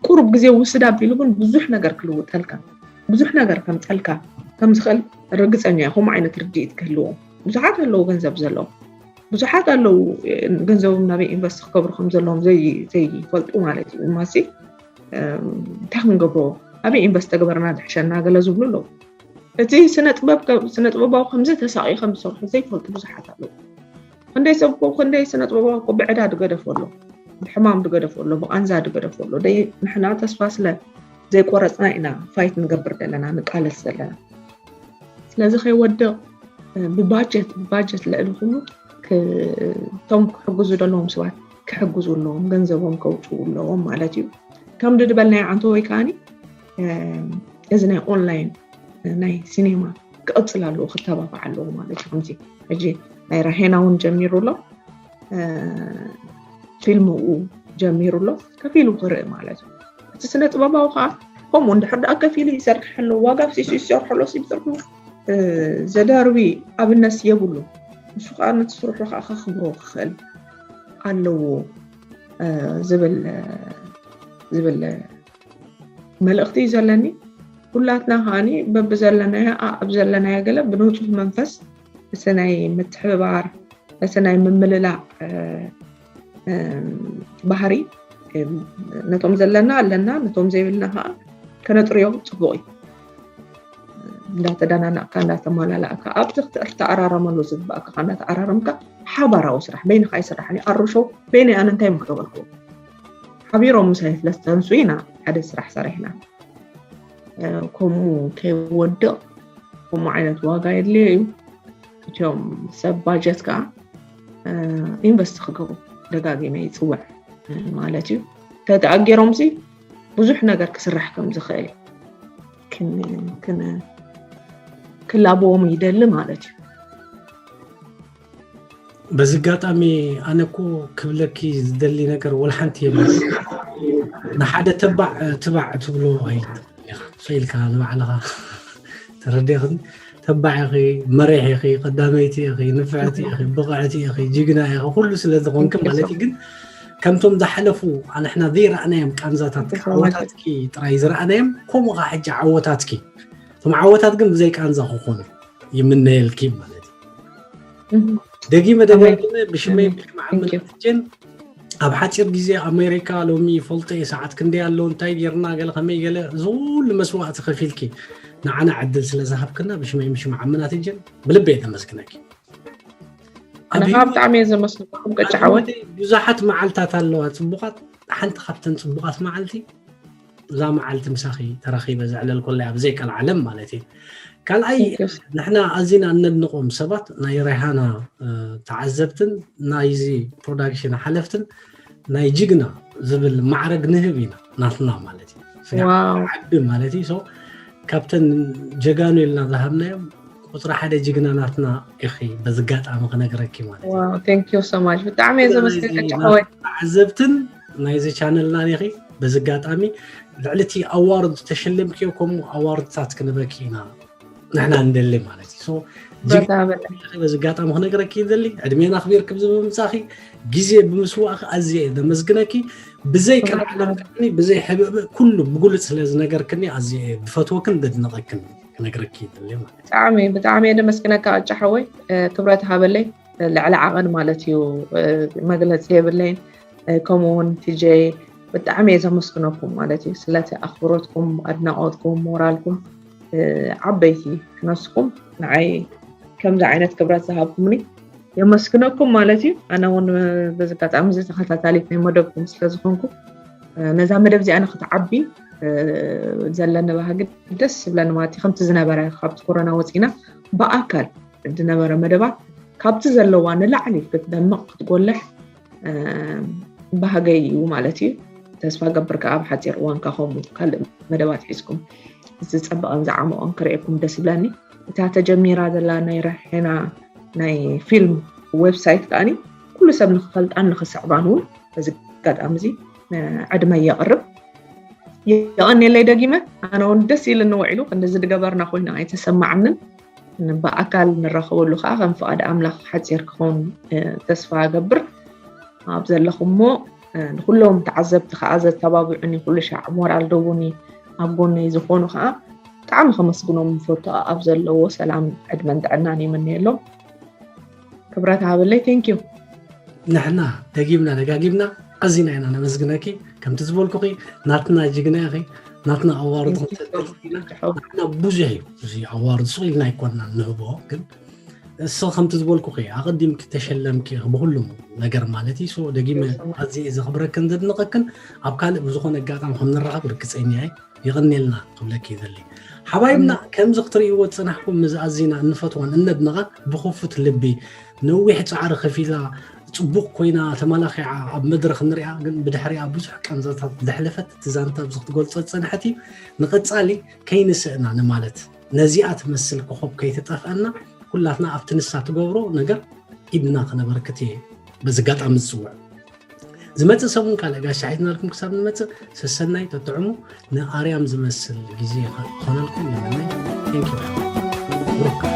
ቁሩብ ግዜ ውስድ ኣቢሉ ግን ብዙሕ ነገር ክልውጠልካ ብዙሕ ነገር ከምፀልካ ከምዝኽእል ርግፀኛ እየ። ከምኡ ዓይነት ርድኢት ክህልዎም ብዙሓት ኣለዉ ገንዘብ ዘለዎም ብዙሓት ኣለዉ ገንዘቦም ናበይ ኢንቨስት ክገብሩ ከም ዘለዎም ዘይፈልጡ ማለት እዩ። ማሲ እንታይ ክንገብሮ ኣበይ ኢንቨስት ተገበርና ዝሕሸና ገለ ዝብሉ ኣለዉ። እቲ ስነ ጥበብ ስነ ጥበባዊ ከምዚ ተሳቒ ከም ዝሰርሑ ዘይፈልጡ ብዙሓት ኣለዉ። ክንደይ ሰብ ክንደይ ስነ ጥበባዊ እኮ ብዕዳ ድገደፎ ኣሎ፣ ብሕማም ድገደፎ ኣሎ፣ ብቃንዛ ድገደፎ ኣሎ። ደይ ንሕና ተስፋ ስለ ዘይቆረፅና ኢና ፋይት ንገብር ዘለና ንቃለስ ዘለና። ስለዚ ከይወድቕ ብባጀት ብባጀት ልዕሊ ኩሉ እቶም ክሕግዙ ዘለዎም ሰባት ክሕግዙ ኣለዎም፣ ገንዘቦም ከውፅኡ ኣለዎም ማለት እዩ። ከም ድድበልናዮ ዓንተ ወይ ከዓኒ እዚ ናይ ኦንላይን ናይ ሲኔማ ክቕፅል ኣለዎ፣ ክተባባዕ ኣለዎ ማለት እዩ። ከምዚ ሕጂ ናይ ራሄና እውን ጀሚሩ ኣሎ፣ ፊልም ኡ ጀሚሩ ኣሎ፣ ከፊሉ ክርኢ ማለት እዩ። እቲ ስነ ጥበባዊ ከዓ ከምኡ እንድሕር ደኣ ከፊሉ ይሰርሕ ኣሎ፣ ዋጋ ፍሲሱ ይሰርሑ ኣሎ፣ ሲብፅርሑ ዘዳርዊ ኣብነት የብሉ። ንሱ ከዓ ነቲ ስርሑ ከዓ ከኽብሮ ክኽእል ኣለዎ ዝብል ዝብል መልእኽቲ እዩ ዘለኒ። ኩላትና ከዓኒ በብዘለናዮ ኣብ ዘለናዮ ገለ ብንፁህ መንፈስ እቲ ናይ ምትሕብባር እቲ ናይ ምምልላእ ባህሪ ነቶም ዘለና ኣለና፣ ነቶም ዘይብልና ከዓ ከነጥርዮ ፅቡቕ እዩ። እንዳተዳናናቕካ እንዳተማላላእካ ኣብቲ ክትተኣራረመሉ ዝግባእካ እንዳተኣራረምካ ሓባራዊ ስራሕ በይንካ ይስራሕ። ኣርሾ በይነይ ኣነ እንታይ ምክበልኩ ሓቢሮም ምሳይ ስለዝተንሱ ኢና ሓደ ስራሕ ሰሪሕና። ከምኡ ከይወድቕ ከምኡ ዓይነት ዋጋ የድልዮ እዩ። እቲኦም ሰብ ባጀት ከዓ ኢንቨስት ክገብሩ ደጋጊመ ይፅውዕ ማለት እዩ። ተተኣጊሮምሲ ብዙሕ ነገር ክስራሕ ከም ዝኽእል ክላበዎም ይደሊ ማለት እዩ። በዚ ኣጋጣሚ ኣነ እኮ ክብለኪ ዝደሊ ነገር ወላ ሓንቲ የብለይ። ንሓደ ተባዕ ትባዕ ትብሎ ኣይትኽእልን ኢኻ። ኢልካ ንባዕልኻ ተረዲእኽኒ። ተባዕ ኢኺ፣ መሪሕ ኢኺ፣ ቀዳመይቲ ኢኺ፣ ንፍዕቲ ኢኺ፣ ብቕዕቲ ኢኺ፣ ጅግና ኢኺ፣ ኩሉ ስለ ዝኾንኪ ማለት እዩ። ግን ከምቶም ዝሓለፉ ኣንሕና ዘይረኣናዮም ቃንዛታት ዓወታትኪ ጥራይ ዝረኣናዮም ከምኡ ከዓ ሕጂ ዓወታትኪ እቶም ዓወታት ግን ብዘይ ቃንዛ ክኾኑ ይምነየልኪ ማለት እዩ። ደጊመ ደጋጊመ ብሽመይ ብሽም ዓመናት ጀን ኣብ ሓፂር ግዜ ኣሜሪካ ሎሚ ይፈልጦ እየ፣ ሰዓት ክንደይ ኣሎ፣ እንታይ ጌርና፣ ገለ ከመይ ገለ ዝኩሉ መስዋእቲ ከፊልኪ ንዓና ዕድል ስለ ዝሃብክና ብሽመይ ብሽም ዓመናት ጀን ብልቢ እየ ተመስግነኪ። ኣነኻ ብጣዕሚ እየ ዘመስግነኩም ቀጫ ሓወይ። ብዙሓት መዓልታት ኣለዋ ፅቡቓት፣ ሓንቲ ካብተን ፅቡቓት መዓልቲ እዛ መዓልቲ ምሳኺ ተራኺበ ዘዕለልኩለይ ኣብ ዘይቀልዓለም ማለት እዩ። ካልኣይ ንሕና ኣዚና እነድንቖም ሰባት ናይ ራይሃና ተዓዘብትን ናይዚ ፕሮዳክሽን ሓለፍትን ናይ ጅግና ዝብል ማዕረግ ንህብ ኢና ናትና ማለት እዩ። ዓቢ ማለት እዩ። ካብተን ጀጋኑ ኢልና ዝሃብናዮም ቁፅሪ ሓደ ጅግና ናትና ኢኺ በዚ ኣጋጣሚ ክነግረኪ ማለት እዩ። Thank you so much። ብጣዕሚ እየ ዘመስግን ቀጫ ሓወይ። ተዓዘብትን ናይዚ ቻነልና ኢኺ በዚ ኣጋጣሚ ልዕሊ እቲ ኣዋርድ ዝተሸለምክዮ ከምኡ ኣዋርድታት ክንበኪ ኢና ንሕና እንደሊ ማለት እዩ። በዚ ኣጋጣሚ ክነግረኪ እንደሊ ዕድሜና ክቢር ክብዚ ብምምፃእኺ ግዜ ብምስዋእኺ ኣዝየ እየ ዘመስግነኪ። ብዘይ ቀልዓለም ብዘይ ሕብእብእ ኩሉ ብግሉፅ ስለ ዝነገርክኒ ኣዝየ እየ ዝፈትወክን ዘድንቐክን ክነግረኪ ይደሊ ማለት እዩ። ብጣዕሚ ብጣዕሚ እየ ደመስግነካ ቀጫ ሓወይ። ክብረት ሃበለይ። ልዕሊ ዓቐን ማለት እዩ። መግለፂ የብለይን። ከምኡ እውን ቲጀይ ብጣዕሚ እየ ዘመስግነኩም ማለት እዩ። ስለቲ ኣኽብሮትኩም፣ ኣድናቖትኩም፣ ሞራልኩም ዓበይቲ ክነስኩም ንዓይ ከምዚ ዓይነት ክብረት ዝሃብኩምኒ የመስግነኩም ማለት እዩ። ኣነ እውን በዚ ኣጋጣሚ እዚ ተኸታታሊት ናይ መደብኩም ስለ ዝኾንኩ ነዛ መደብ እዚኣ ንክትዓቢ ዘለኒ ባህጊ ደስ ዝብለኒ ማለት እዩ። ከምቲ ዝነበረ ካብቲ ኮሮና ወፂና ብኣካል ዝነበረ መደባት ካብቲ ዘለዋ ንላዕሊ ክትደምቕ ክትጎልሕ ባህገይ እዩ ማለት እዩ። ተስፋ ገብር ከዓ ኣብ ሓፂር እዋን ከዓ ከምኡ ካልእ መደባት ሒዝኩም ዝፀበቐን ዝዓመቐን ክርእየኩም ደስ ይብለኒ። እታ ተጀሚራ ዘላ ናይ ራሄና ናይ ፊልም ዌብሳይት ከዓኒ ኩሉ ሰብ ንክፈልጣን ንክስዕባን እውን በዚ ኣጋጣሚ እዚ ዕድመ የቕርብ። የቐንየለይ ደጊመ። ኣነ እውን ደስ ኢልኒ ውዒሉ ክንድዚ ዝገበርና ኮይና ኣይተሰማዓንን። ብኣካል ንራኸበሉ ከዓ ከም ፍቓድ ኣምላኽ ሓፂር ክኸውን ተስፋ እገብር። ኣብ ዘለኹሞ ንኩሎም ተዓዘብቲ ከዓ ዘተባብዑኒ ኩሉ ሻዕ ሞራል ደውኒ ኣብ ጎነይ ዝኾኑ ከዓ ብጣዕሚ ከመስግኖም ንፈቱ ኣብ ዘለዎ ሰላም ዕድመን ጥዕናን ይምነየሎም። ክብረት ሃበለይ። Thank you። ንሕና ደጊምና ደጋጊምና ኣዚና ኢና ነመስግነኪ። ከምቲ ዝበልኩኺ ናትና ጅግና ኢኺ፣ ናትና ኣዋርድ ንሕና ብዙሕ እዩ እዚ ኣዋርድ ስቕ ኢልና ኣይኮንና ንህቦ፣ ግን እስ ከምቲ ዝበልኩኺ ኣቐዲምኪ ተሸለምኪ ብኩሉም ነገር ማለት እዩ። ደጊመ ኣዝየ ዘኽብረክን ዘድንቐክን ኣብ ካልእ ብዝኾነ ኣጋጣሚ ከም ንራኸብ ርግፀኛ እየ። የቐንየልና ክብለኪ ይደሊ ሓባይብና። ከምዚ ክትርእይዎ ዝፅናሕኩም ምዚ ኣዚና እንፈትዋን እነድንቓን ብኽፉት ልቢ ነዊሕ ፃዕሪ ከፊላ ፅቡቕ ኮይና ተመላኺዓ ኣብ መድረኽ ንሪኣ፣ ግን ብድሕሪኣ ብዙሕ ቃንዛታት ዘሕለፈት እቲ ዛንታ ኣብዚ ክትገልፆ ዝፀንሐት እዩ። ንቐፃሊ ከይንስእና ንማለት ነዚኣ ትመስል ኮኾብ ከይትጠፍአና ኩላትና ኣብቲ ንሳ ትገብሮ ነገር ኢድና ክነበርክት እየ በዚ ኣጋጣሚ ዝፅውዕ። ዝመፅእ ሰሙን ካልእ ጋሻ ሒዝናልኩም ክሳብ ንመፅእ ሰሰናይ ተጥዕሙ ንኣርያም ዝመስል ግዜ ክኾነልኩም ይምነ። Thank you።